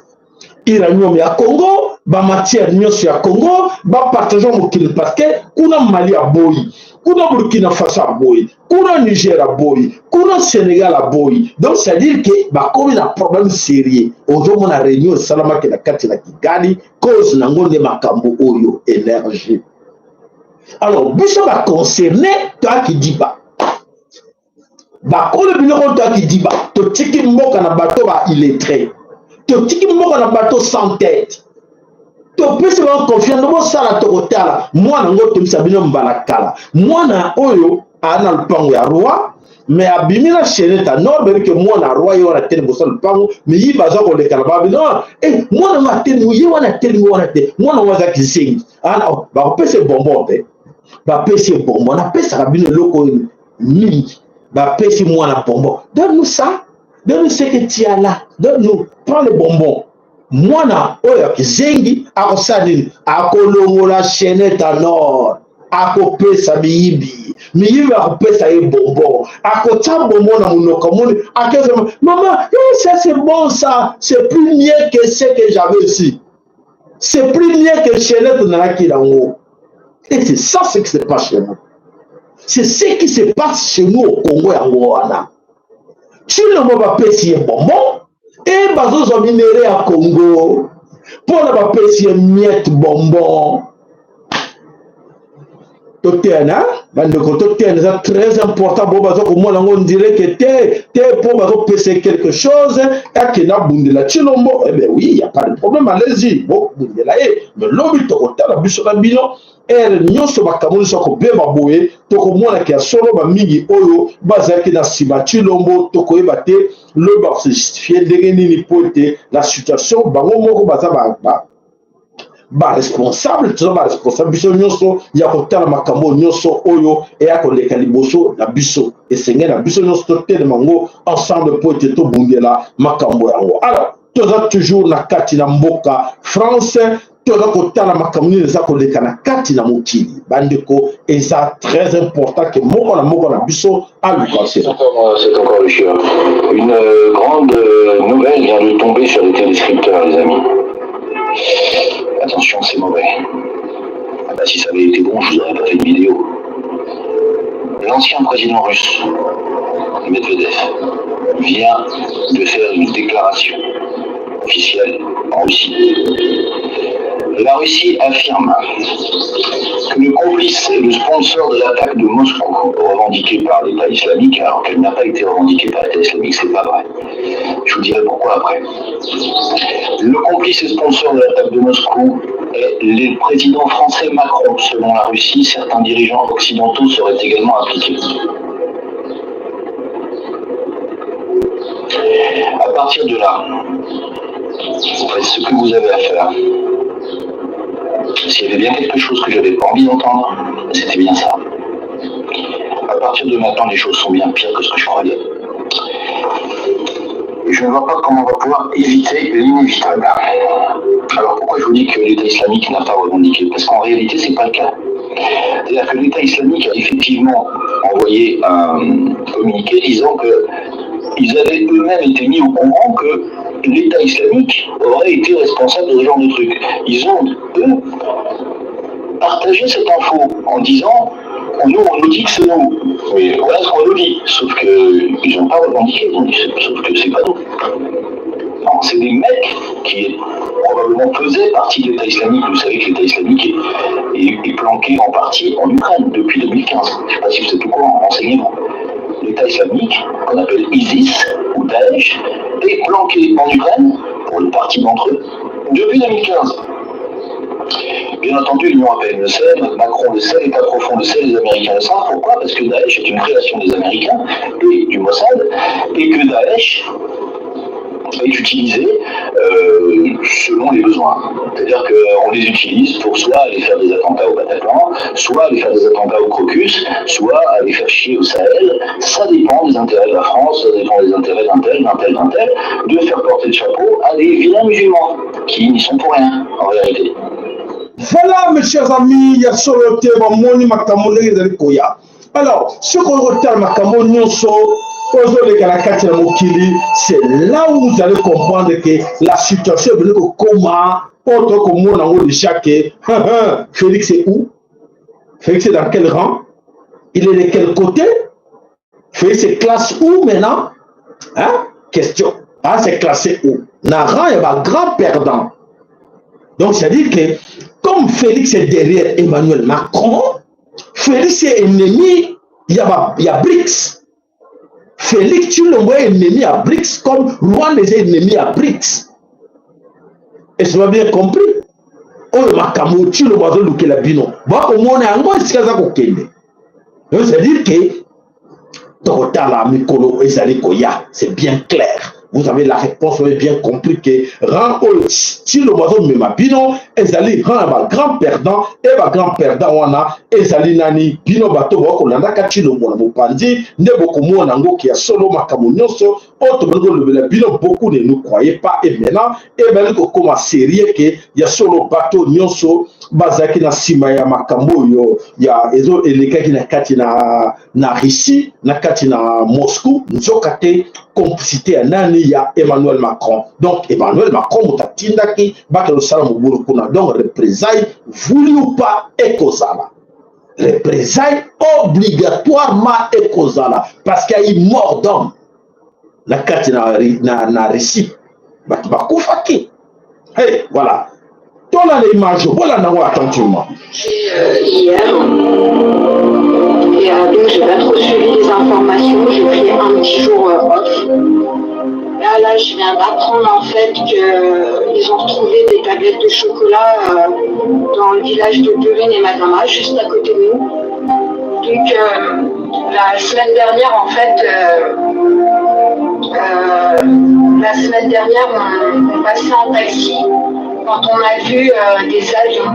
uranium ya Congo, bamatière nyonso ya Congo bapartage mokili, parce que kuna Mali aboyi, kuna Burkina Faso aboyi, kuna Niger aboyi, kuna Sénégal aboyi. Donc c'est à dire que bakomi na problème sérieux. Ozomona réunion esalamaki na kati na Kigali, cause nango nde makambo oyo, énergie. Alors biso baconcerné toyaki diba, bakolo biloko toyaki diba, totiki mboka na bato ba illettré, totiki mboka na bato sans tête, topesi bango confiance, bosala tokotala. Mwana ngo tobisa bino mbala kala, mwana oyo aa na lupango ya roi, mais abimi na chaînette en or. Bebi ke mwana roi ye wana telemi kosala lupango, mais ye baza koleka na babi non, e mwana ngo atelemi ye wana, atelemi wana te, mwana ngo aza kizengi. Bakopesa bonbon te, bapesi ye bonbon. Napesaka bino eloko oyo mingi, bapesi mwana bonbon: "Donne nous ça, donne nous ce que tu as là, donne nous, prends le bonbon." Mwana oyo ya kizengi akosala nini? Akolongola chaînette en or, akopesa miyibi, miyibi akopesa ye bonbon, akotia bonbon na monoko, amoni akesa: "Maman, eh, ça c'est bon, ça c'est plus mieux que ce que j'avais ici, c'est plus mieux que chaînette nalaki yango." Et c'est ça ce qui se passe chez nous, c'est ce qui se passe chez nous au Congo. Yango wana Tshilombo bapesi ye bonbon e bazozwa minerais ya Congo mpona bapesi ye miette bonbon. Toteyana bandeko, toteyana, eza très important. Bo baza komona yango ndireke te te mpo bazopesa quelque chose, akende abundela Tshilombo. Eh ben oui, y a pas de problème, allez-y, bobundela ye. Mais lobi tokotala biso na bino ere nyonso, makambo nyonso akobeba boye, tokomonaka ya solo bamingi oyo bazalaki na nsima Tshilombo, tokoyeba te lobi bakose justifier ndenge nini, mpo ete la situation bango moko baza baresponsable. Toza baresponsable biso nyonso ya kotala makambo nyonso oyo eya koleka liboso na biso. Esengeli na biso nyonso totelema yango ensemble mpo ete tobundela makambo yango. Alors toza toujours na kati na mboka France, toza kotala makambo nini eza koleka na kati na mokili. Bandeko, eza très important ke moko na moko na biso aluka. C'est encore le chien. Une grande nouvelle vient de tomber sur les téléscripteurs, les amis. Attention, c'est mauvais. Ah bah, si ça avait été bon, je vous aurais pas fait une vidéo. L'ancien président russe, Medvedev, vient de faire une déclaration officielle en Russie. La Russie affirme que le complice et le sponsor de l'attaque de Moscou, revendiquée par l'État islamique, alors qu'elle n'a pas été revendiquée par l'État islamique, c'est pas vrai. Je vous dirai pourquoi après. Le complice et sponsor de l'attaque de Moscou est le président français Macron. Selon la Russie, certains dirigeants occidentaux seraient également impliqués. À partir de là, vous faites ce que vous avez à faire. S'il y avait bien quelque chose que j'avais pas envie d'entendre, c'était bien ça. À partir de maintenant, les choses sont bien pires que ce que je croyais. Je ne vois pas comment on va pouvoir éviter l'inévitable. Alors pourquoi je vous dis que l'État islamique n'a pas revendiqué? Parce qu'en réalité, c'est pas le cas. C'est-à-dire que l'État islamique a effectivement envoyé un communiqué disant que ils avaient eux-mêmes été mis au courant que l'État islamique aurait été responsable de ce genre de truc. Ils ont, eux, partagé cette info en disant: nous, on nous dit que c'est nous. Mais voilà ce qu'on nous dit. Sauf qu'ils n'ont pas revendiqué, ils ont dit: sauf que c'est pas nous. Non, c'est des mecs qui probablement faisaient partie de l'État islamique. Vous savez que l'État islamique est planqué en partie en Ukraine depuis 2015. Je ne sais pas si vous êtes au courant, renseignez-vous. L'État islamique, qu'on appelle ISIS ou Daesh, Daesh est planqué en Ukraine, pour une partie d'entre eux, depuis 2015. Bien entendu, l'Union européenne le sait, Macron le sait, l'État profond le sait, les Américains le savent. Pourquoi? Parce que Daesh est une création des Américains et du Mossad, et que Daesh est utilisé selon les besoins. C'est-à-dire qu'on les utilise pour soit aller faire des attentats au Bataclan, soit aller faire des attentats au Crocus, soit aller faire chier au Sahel. Ça dépend des intérêts de la France, ça dépend des intérêts d'un tel, d'un tel, d'un tel, de faire porter le chapeau à des vilains musulmans qui n'y sont pour rien, en réalité. Voilà, mes chers amis, ya solo te bamoni makambo ndenge ezali koya. Alors, soki okotala makambo nyonso ozoleka na kati ya mokili, c'est là où vous allez comprendre que la situation ebandi kokoma oyo tokomona yango déjà que Félix est où? Félix est dans quel rang? Il est de quel côté? Félix est classe où maintenant? Hein? Question. Ah, c'est classé où? Na rang ya ba grand perdant. Donc, c'est-à-dire que comme Félix est derrière Emmanuel Macron, Félix est ennemi, il y a BRICS. Félix Tshilombo est ennemi à BRICS comme Rwanda est ennemi à BRICS. Et ça va bien compris. Oyo makambo Tshilombo azolukela bino, bakomona yango esika aza kokende. Donc, c'est-à-dire que tokotala mikolo ezali koya, c'est bien clair. Vous avez la réponse, vous avez bien compris que rang oyo Tshilombo azomema bino ezali rang ya bagrand perdant. E bagrand perdant wana ezali nani? Bino bato bakolandaka Tshilombo na mopanzi nde bokomona yango ya solo. Makambo nyonso oyo tobandi kolobela bino, beaucoup ne nous croyez pas, et maintenant ebandi kokóma sérieux ke ya solo bato nyonso bazalaki na nsima ya makambo oyo ya ezo elekaki na kati na Russie, na kati na Moscou, nzoka te complicité ya nani? Ya Emmanuel Macron. Donc Emmanuel Macron moto atindaki bakende kosala mobulu kuna. Donc représailles, voulu ou pas, ekozala représailles obligatoirement, ekozala, parce qu'il y a eu mort d'homme na kati na Russie, bato bakufaki. Hey, voilà, tolanda image, bolanda yango attentivement. Hier et donc j'ai pas trop suivi les informations, j'ai pris un petit jour off. Là, là, je viens d'apprendre en fait qu'ils ont retrouvé des tablettes de chocolat dans le village de Burin et Madama, juste à côté de nous. Donc la semaine dernière, en fait, la semaine dernière, on passait en taxi quand on a vu des avions.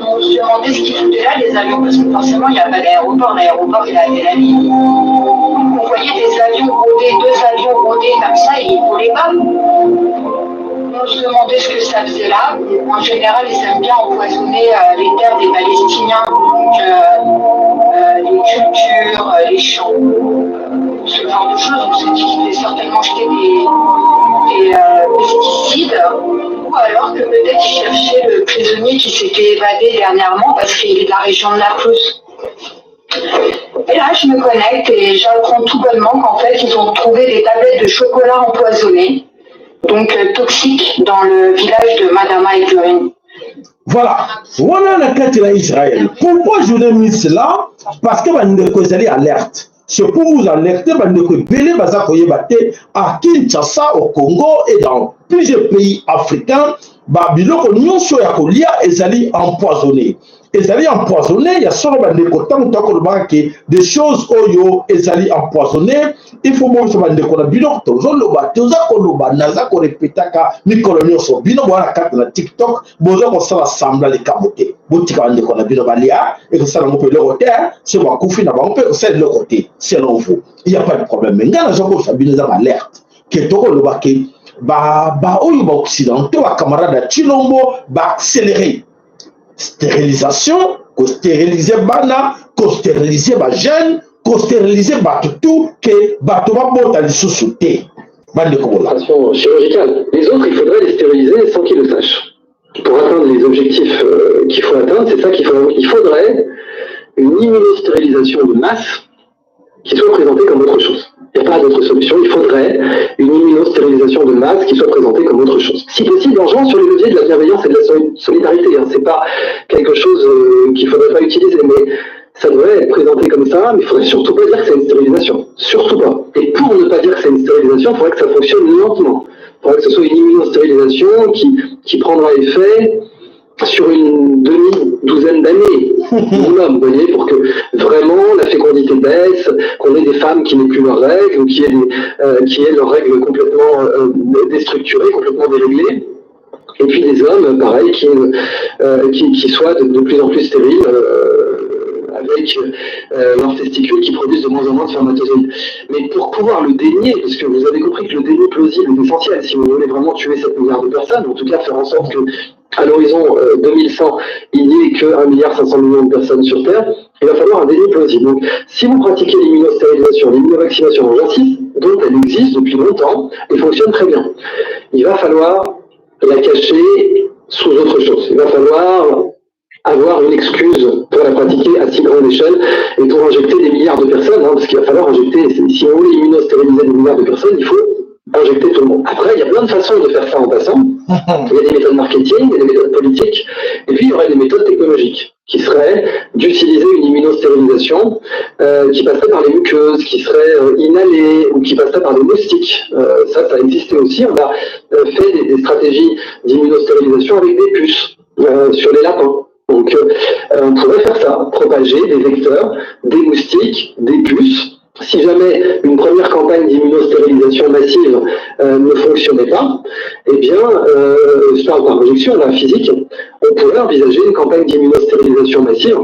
On se demandait ce qu'ils foutaient là, les avions, parce que forcément, il n'y a pas d'aéroport. L'aéroport, il est à Tel Aviv. On voyait des avions rôder, deux avions rôder comme ça, et ils ne volaient pas. On se demandait ce que ça faisait là. En général, ils aiment bien empoisonner les terres des Palestiniens, donc les cultures, les champs, ce genre de choses. On s'est dit qu'ils devaient certainement jeter des pesticides, ou alors que peut-être ils cherchaient le prisonnier qui s'était évadé dernièrement parce qu'il est de la région de Naplouse. Et là, je me connecte et j'apprends tout bonnement qu'en fait, ils ont trouvé des tablettes de chocolat empoisonnées, donc toxiques, dans le village de Madama et Burin. Voilà, wana na kati na Israël. Pourquoi je vous ai mis cela? Parce que bandeko ezali alerte, c'est pour vous alerter. Bandeko ebele baza koyeba te, à Kinshasa, au Congo et dans plusieurs pays africains, babiloko nyonso ya kolia ezali empoisonné, ezali empoisonné ya solo. Bandeko, ntango tokolobaka ke des choses oyo ezali empoisonné, il faut bobiso bandeko na bino. Tozoloba, toza koloba, naza korepetaka mikolo nyonso. Bino boza na kati na TikTok, boza kosala semblant likambo te. Botika bandeko na bino balia, ekosala yango mpe eloko te. So bakufi na bango mpe ekosala eloko te. Selon vous, il y a pas de problème, mais ngai naza kosa bino, eza baalerte ke tokoloba ke baoyo baoccidentaux, bacamarade ya Tshilombo, baaccéléré stérilisation, kostériliser bana, kostériliser bajeune, kostériliser bato tu ke bato babota lisusu te. Bandeko, bola. Chirurgicale. Les autres, il faudrait les stériliser sans qu'ils le sachent. Pour atteindre les objectifs qu'il faut atteindre, c'est ça qu'il faut. Il faudrait une immunostérilisation de masse qui soit présentée comme autre chose. Il n'y a pas d'autre solution. Il faudrait une immunostérilisation de masse qui soit présentée comme autre chose. Si possible, en jouant sur les leviers de la bienveillance et de la solidarité. Hein. C'est pas quelque chose qu'il ne faudrait pas utiliser, mais Ça devrait être présenté comme ça, mais il faudrait surtout pas dire que c'est une stérilisation. Surtout pas. Et pour ne pas dire que c'est une stérilisation, il faudrait que ça fonctionne lentement. Il faudrait que ce soit une immunostérilisation qui, qui prendra effet sur une demi-douzaine d'années minimum, vous voyez, pour que vraiment la fécondité baisse, qu'on ait des femmes qui n'aient plus leurs règles ou qui aient, euh, qui aient leurs règles complètement euh, déstructurées, complètement déréglées. Et puis des hommes, pareil, qui, euh, qui, qui soient de, de plus en plus stériles, avec leurs testicules qui produisent de moins en moins de spermatozoïdes. Mais pour pouvoir le dénier, parce que vous avez compris que le déni plausible est essentiel, si vous voulez vraiment tuer cette milliard de personnes, en tout cas faire en sorte que à l'horizon 2100, il n'y ait que 1,5 milliard millions de personnes sur Terre, il va falloir un déni plausible. Donc, si vous pratiquez l'immunostérilisation, l'immunovaccination, j'insiste, dont elle existe depuis longtemps et fonctionne très bien, il va falloir la cacher sous autre chose. Il va falloir avoir une excuse pour la pratiquer à si grande échelle et pour injecter des milliards de personnes, hein, parce qu'il va falloir injecter, si on voulait immunostériliser des milliards de personnes, il faut injecter tout le monde. Après, il y a plein de façons de faire ça en passant. Il y a des méthodes marketing, il y a des méthodes politiques, et puis il y aurait des méthodes technologiques qui seraient d'utiliser une immunostérilisation euh, qui passerait par les muqueuses, qui serait euh, inhalée ou qui passerait par des moustiques. Euh, ça, ça existait aussi. On a euh, fait des, des stratégies d'immunostérilisation avec des puces euh, sur les lapins. Donc, euh, on pourrait faire ça, propager des vecteurs, des moustiques, des puces. Si jamais une première campagne d'immunostérilisation massive euh, ne fonctionnait pas, eh bien, euh, je parle par injection, la physique, on pourrait envisager une campagne d'immunostérilisation massive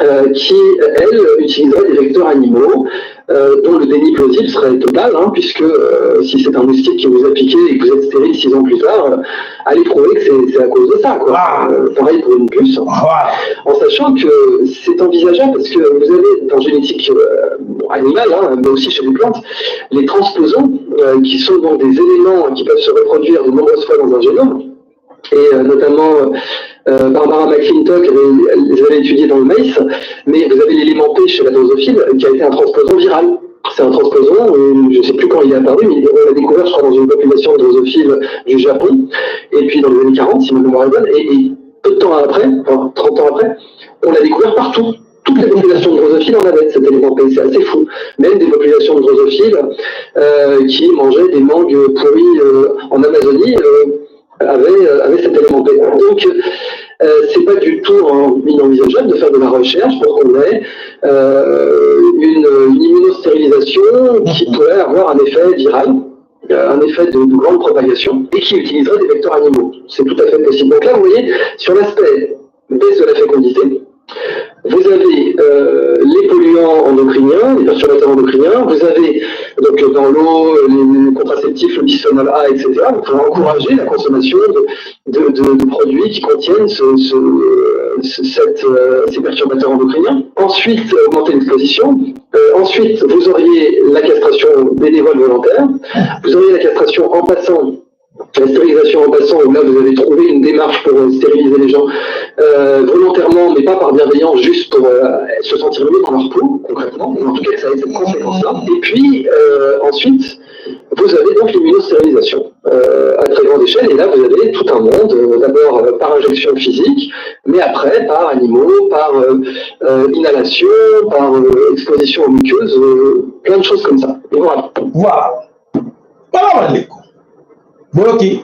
euh, qui, elle, utiliserait des vecteurs animaux euh, dont le déni plausible serait total, hein, puisque euh, si c'est un moustique qui vous a piqué et que vous êtes stérile six ans plus tard, euh, allez prouver que c'est à cause de ça. Quoi. Ah. Euh, pareil pour une puce. Ah. En sachant que c'est envisageable, parce que vous avez dans génétique euh, animale, hein, mais aussi chez les plantes, les transposons, euh, qui sont donc des éléments qui peuvent se reproduire de nombreuses fois dans un génome, et euh, notamment euh, Barbara McClintock, elle, les avait étudiés dans le maïs, mais vous avez l'élément P chez la drosophile qui a été un transposon viral. C'est un transposon, je ne sais plus quand il est apparu, mais on l'a découvert, je crois, dans une population de drosophiles du Japon, et puis dans les années 40, si ma mémoire est bonne, et, et peu de temps après, enfin 30 ans après, on l'a découvert partout. Toutes les populations de drosophiles en avaient cet élément P, c'est assez fou. Même des populations de drosophiles euh, qui mangeaient des mangues pourries euh, en Amazonie euh, avaient, euh, avaient cet élément P. Donc, euh, c'est pas du tout inenvisageable de faire de la recherche pour qu'on ait euh, une, une immunostérilisation qui pourrait avoir un effet viral, euh, un effet de, de grande propagation et qui utiliserait des vecteurs animaux. C'est tout à fait possible. Donc là, vous voyez, sur l'aspect baisse de la fécondité, vous avez euh, les polluants endocriniens, les perturbateurs endocriniens, vous avez donc dans l'eau les contraceptifs, le bisphénol A, etc. Vous pouvez encourager la consommation de, de, de, de produits qui contiennent ce, ce, cette, euh, ces perturbateurs endocriniens. Ensuite, augmenter l'exposition. Euh, ensuite, vous auriez la castration bénévole volontaire. Vous auriez la castration en passant la stérilisation en passant, où là vous avez trouvé une démarche pour euh, stériliser les gens euh, volontairement, mais pas par bienveillance, juste pour euh, se sentir mieux dans leur peau, concrètement, ou en tout cas ça a cette conséquence-là. Et puis euh, ensuite, vous avez donc l'immunostérilisation euh, à très grande échelle, et là vous avez tout un monde, euh, d'abord euh, par injection physique, mais après par animaux, par euh, inhalation, par exposition aux muqueuses, plein de choses comme ça. Et voilà. Voilà. Voilà, bandeko. Boyoki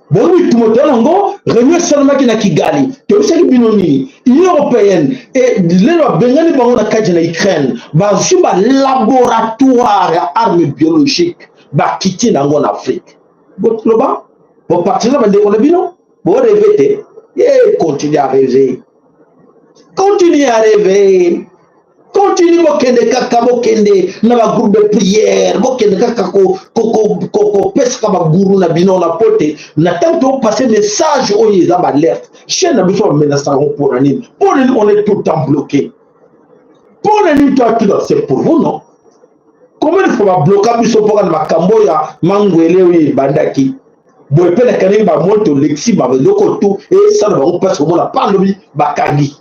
boyoki bitumo toya nango réunion esalemaki na Kigali toyebisaki bino nini Union européenne e lelo babengani bango na kati na Ukraine bazwi ba laboratoire ya arme biologique bakiti na yango na Afrique boloba bopartage na bandeko na bino boreve te ye continue à rêver continue à rêver continue bokende kaka bokende na bagroupe de prière bokende kaka kopesaka baguru na bino na pote na ntango topase message oyo eza baalerte chaîne na biso bamenasa yango mpo na nini mpo na nini on est tout le temps bloqué mpo na nini to atuna c'est pour vous non combien de fois babloka biso mpoka na makambo ya mangwele oyo ebandaki boye mpe nakanaki bamoto olekisi babiloko tu esala bango mpasi komona palobi bakangi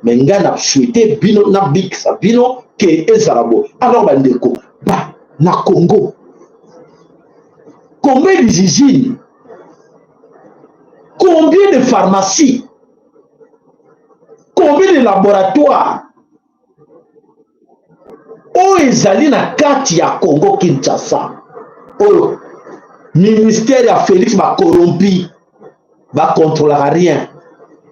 mais ngai na souhaite bino nabikisa bino ke ezala boye alors bandeko ba na congo combien des usines combien de pharmacies combien de laboratoires? Oyo ezali na kati ya Congo Kinshasa, oyo ministère ya Felix ba corrompi, ba controlaka rien.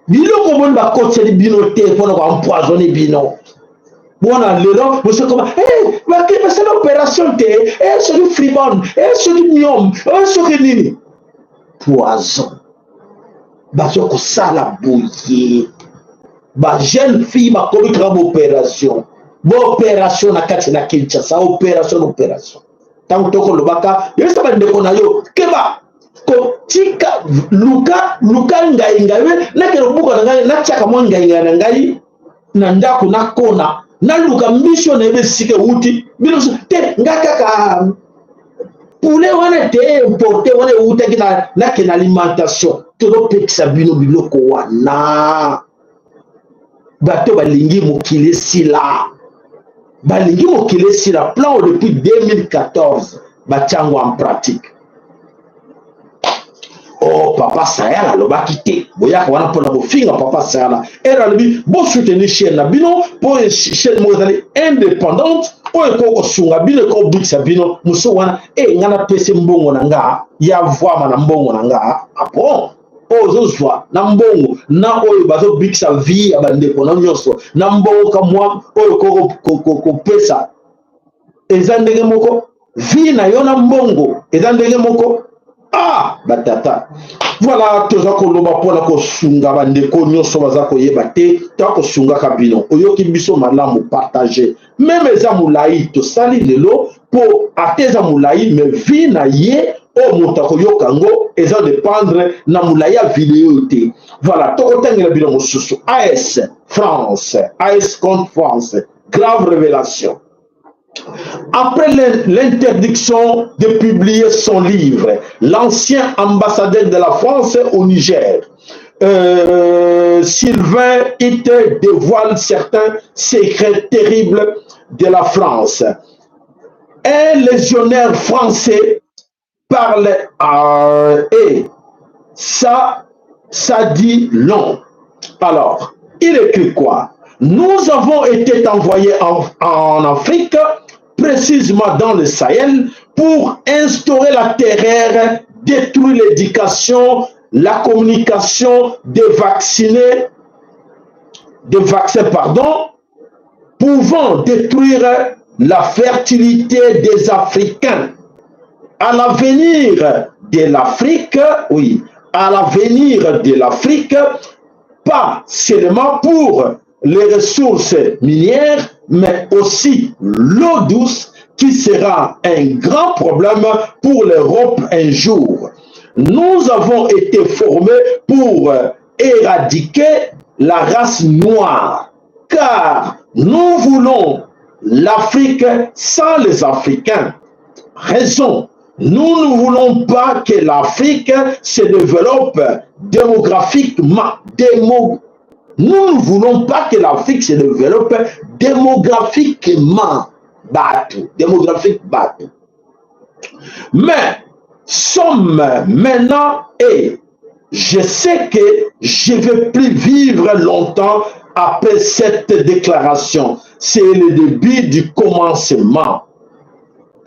Biloko omoni bakotiseli bino te mpona ko empoisonner bino. Wana lelo bosokoma eh, basala opération te eh, soki fribon eh, soki myome eh, soki nini poison bazo kosala boye. Ba jeune fille bakomi kaka baopération, baopération na kati na Kinshasa, opération opération. Ntango tokolobaka yebisa bandeko na yo keba kotika luka luka ngai ngai nakende kobuka na ngai, natiaka mwa ngai ngai na ngai na ndako nakona naluka mbisi oyo nayebi esika ewuti bino te nga kaka poulet wana te importe wana ewutaki nakende alimentation. Tozopekisa bino biloko wana. Bato balingi mokili esila, balingi mokili esila. Plan oyo depuis 2014 batiango en pratique. Oh, papa Sayala alobaki te, boyaka wana mpona kofinga papa Sayala. Ere alobi bosoutenir chaîne na bino mpo chaîne moko ezali indépendante oyo ekoki kosunga bino, ekoki kobikisa bino. Mosusu wana e nga napesi mbongo na nga ya vwama na mbongo na nga ah bon, oyo ozozwa na mbongo na oyo bazobikisa vie ya bandeko na nyonso na mbongo kamwa oyo okoki kopesa eza ndenge moko. Vie na yo na mbongo eza ndenge moko. Ah, batata, voilà, toza koloba mpona kosunga bandeko nyonso baza koyeba te. Toza kosungaka bino, oyoki biso malamu, partage meme eza molai tosali lelo mpo ate eza molai, mais vie na ye oyo moto akoyoka yango eza dépendre na molai ya video te. Voilà, tokotangela bino mosusu. AS France, AS contre France, grave révélation. Après l'interdiction de publier son livre, l'ancien ambassadeur de la France au Niger, Sylvain Itte, dévoile certains secrets terribles de la France. Un légionnaire français parle et ça dit long. Alors, il écrit quoi? Nous avons été envoyés en Afrique, précisément dans le Sahel, pour instaurer la terreur, détruire l'éducation, la communication, des vaccinés, des vaccins, pardon, pouvant détruire la fertilité des Africains. À l'avenir de l'Afrique, oui, à l'avenir de l'Afrique, pas seulement pour les ressources minières, mais aussi l'eau douce qui sera un grand problème pour l'Europe un jour. Nous avons été formés pour éradiquer la race noire, car nous voulons l'Afrique sans les Africains. Raison, nous ne voulons pas que l'Afrique se développe démographiquement. Nous ne voulons pas que l'Afrique se développe démographiquement. Batou, démographique batou. Mais sommes maintenant et je sais que je ne vais plus vivre longtemps après cette déclaration. C'est le début du commencement.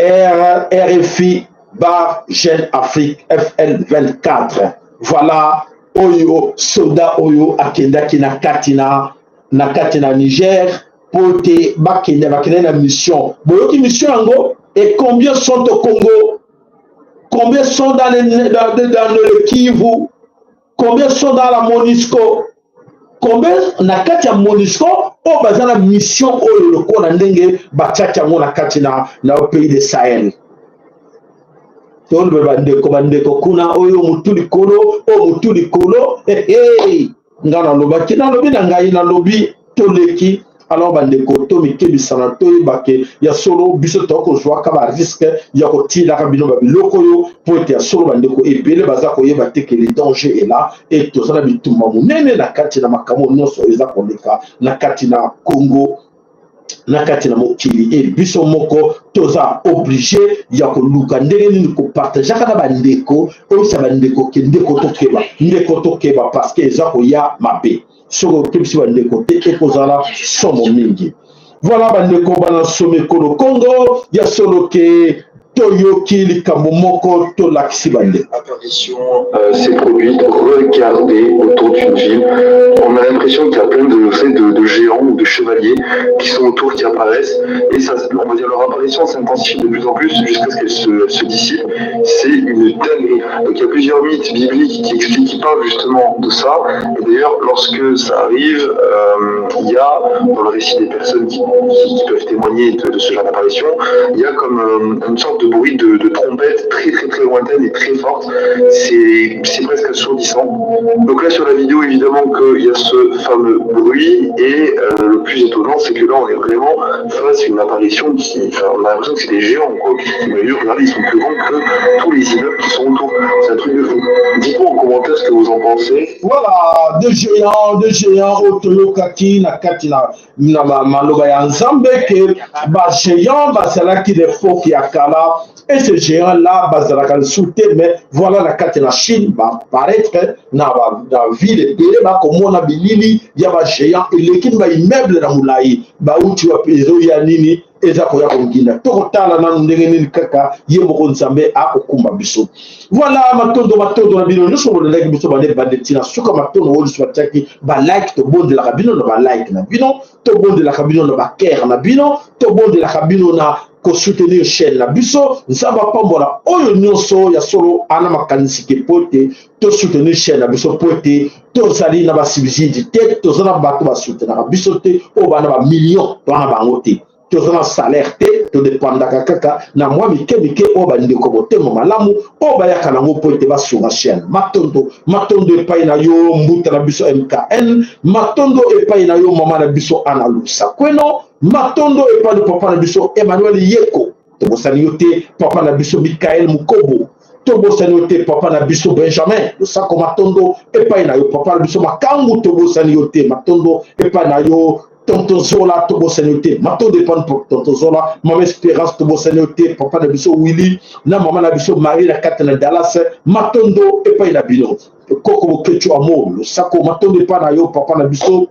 RFI bar Jeune Afrique FL 24. Voilà, oyo soda oyo akendaki na kati na na kati na Niger po te bakende bakende na mission. Boyoki mission yango? Et combien sont au Congo? Combien sont dans le Kivu? Combien sont dans la MONUSCO? Combien na kati ya MONUSCO oyo baza na mission oyo lokola ndenge batiaki yango na kati na pays de Sahel? Tolobe bandeko bandeko kuna oyo mutu likolo, oyo mutu likolo. Hey, nga nalobaki, nalobi na ngai, nalobi toleki. Alors bandeko, tomikebisana, toyebake ya solo biso tokozwaka ba risque ya kotilaka bino ba biloko oyo po ete ya solo bandeko ebele baza koyeba te ke le danger est là et toza na bitumba monene na kati na makambo nyonso eza koleka na kati na Congo, na kati na mokili. E biso moko toza obligé ya koluka ndenge nini kopartageaka na bandeko, oyebisa bandeko ke ndeko tokeba, ndeko tokeba, parce que eza koya mabe. Soki okebisi bandeko te, ekozala somo mingi. Voilà bandeko bana somekolo Congo ya solo ke toyoki likambo moko tolakisi bandeko. Apparition euh, s'est produite, regardez autour d'une ville. On a l'impression qu'il y a plein de, de, de géants ou de chevaliers qui sont autour, qui apparaissent. Et ça, on va dire leur apparition s'intensifie de plus en plus jusqu'à ce qu'elle se, se dissipe. C'est une dinguerie. Donc il y a plusieurs mythes bibliques qui expliquent, qui parlent justement de ça. Et d'ailleurs, lorsque ça arrive, euh, il y a, dans le récit des personnes qui, qui, qui peuvent témoigner de, de ce genre d'apparition, il y a comme euh, une sorte de bruit de, de trompette très très très lointaine et très forte. C'est presque assourdissant. Donc là sur la vidéo, évidemment qu'il y a ce fameux bruit et euh, le plus étonnant, c'est que là on est vraiment face à une apparition qui, enfin, on a l'impression que c'est des géants quoi. Qui, regardez, ils sont plus grands que tous les immeubles qui sont autour. C'est un truc de fou. Dites-moi en commentaire ce que vous en pensez. Voilà, deux géants, deux géants oyo toyokaki na kati na, na maloba ya Nzambe ke ba géants bazalaki na epoque ya kala et ces géants là bazalaka lisusu te, mais voilà na kati na Chine ba paraître na ba na ville ebele bakomona bilili ya ba géants eleki ba immeuble na molai bauti wapi ezoya nini eza koya konginda tokotala nanu ndenge nini kaka ye moko nzambe akokumba biso voilà matondo matondo na bino nyonso bolandaki biso bande bande ntina suka matondo oyo nyonso batiaki balike tobondelaka bino na balike na bino tobondelaka bino na bakere na bino tobondelaka bino na kosoutenir chaîne na biso nzambe apambola oyo nyonso ya solo ana makanisi ke mpo ete tosoutenir chaîne na biso mpo ete tozali na basubside te toza na bato basoutenaka biso te oyo bana bamillion toza na bango te toza na salaire te todepandaka kaka na mwa mike mike oyo bandeko motema malamu oyo bayaka nango mpo ete basunga chaîne matondo matondo epai na yo mbuta na biso mkn matondo epai na yo mama na biso ana lusakweno matondo epai na papa na biso emmanuel yeko tobosani yo te papa na biso mikael mukobo tobosani yo te papa na biso benjamin losako matondo epai na yo papa na biso makangu tobosani yo te matondo epai na yo tonton zola tobosani yo te matondo epai na tonton zola mama esperance tobosani yo te papa na biso willy na mama na biso marie na kati na dallas matondo epai na bino koko bokecu amour losako matondo epai na yo papa na biso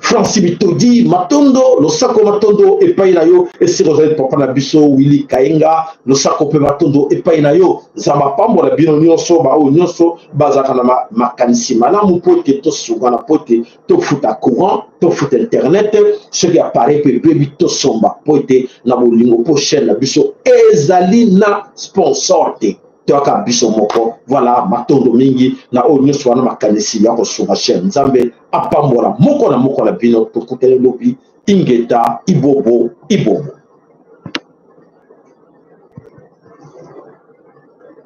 Francis Bitodi Matondo losako matondo epai na yo esika ozali papa na biso Willy Kaenga losako mpe matondo epai na yo Nzambe apambola bino nyonso baoyo nyonso bazalaka na makanisi malamu mpo ete tosungana mpo ete tofuta courant tofuta internet soki appareil mpe ebebi tosomba mpo ete na bolingo mpo chaîne na biso ezali na sponsor te toyaka biso moko voilà matondo mingi na oyo nyonso wana makanisi ya kosunga chaîne nzambe apambola moko na moko na bino tokutani lobi ingeta ibobo ibobo.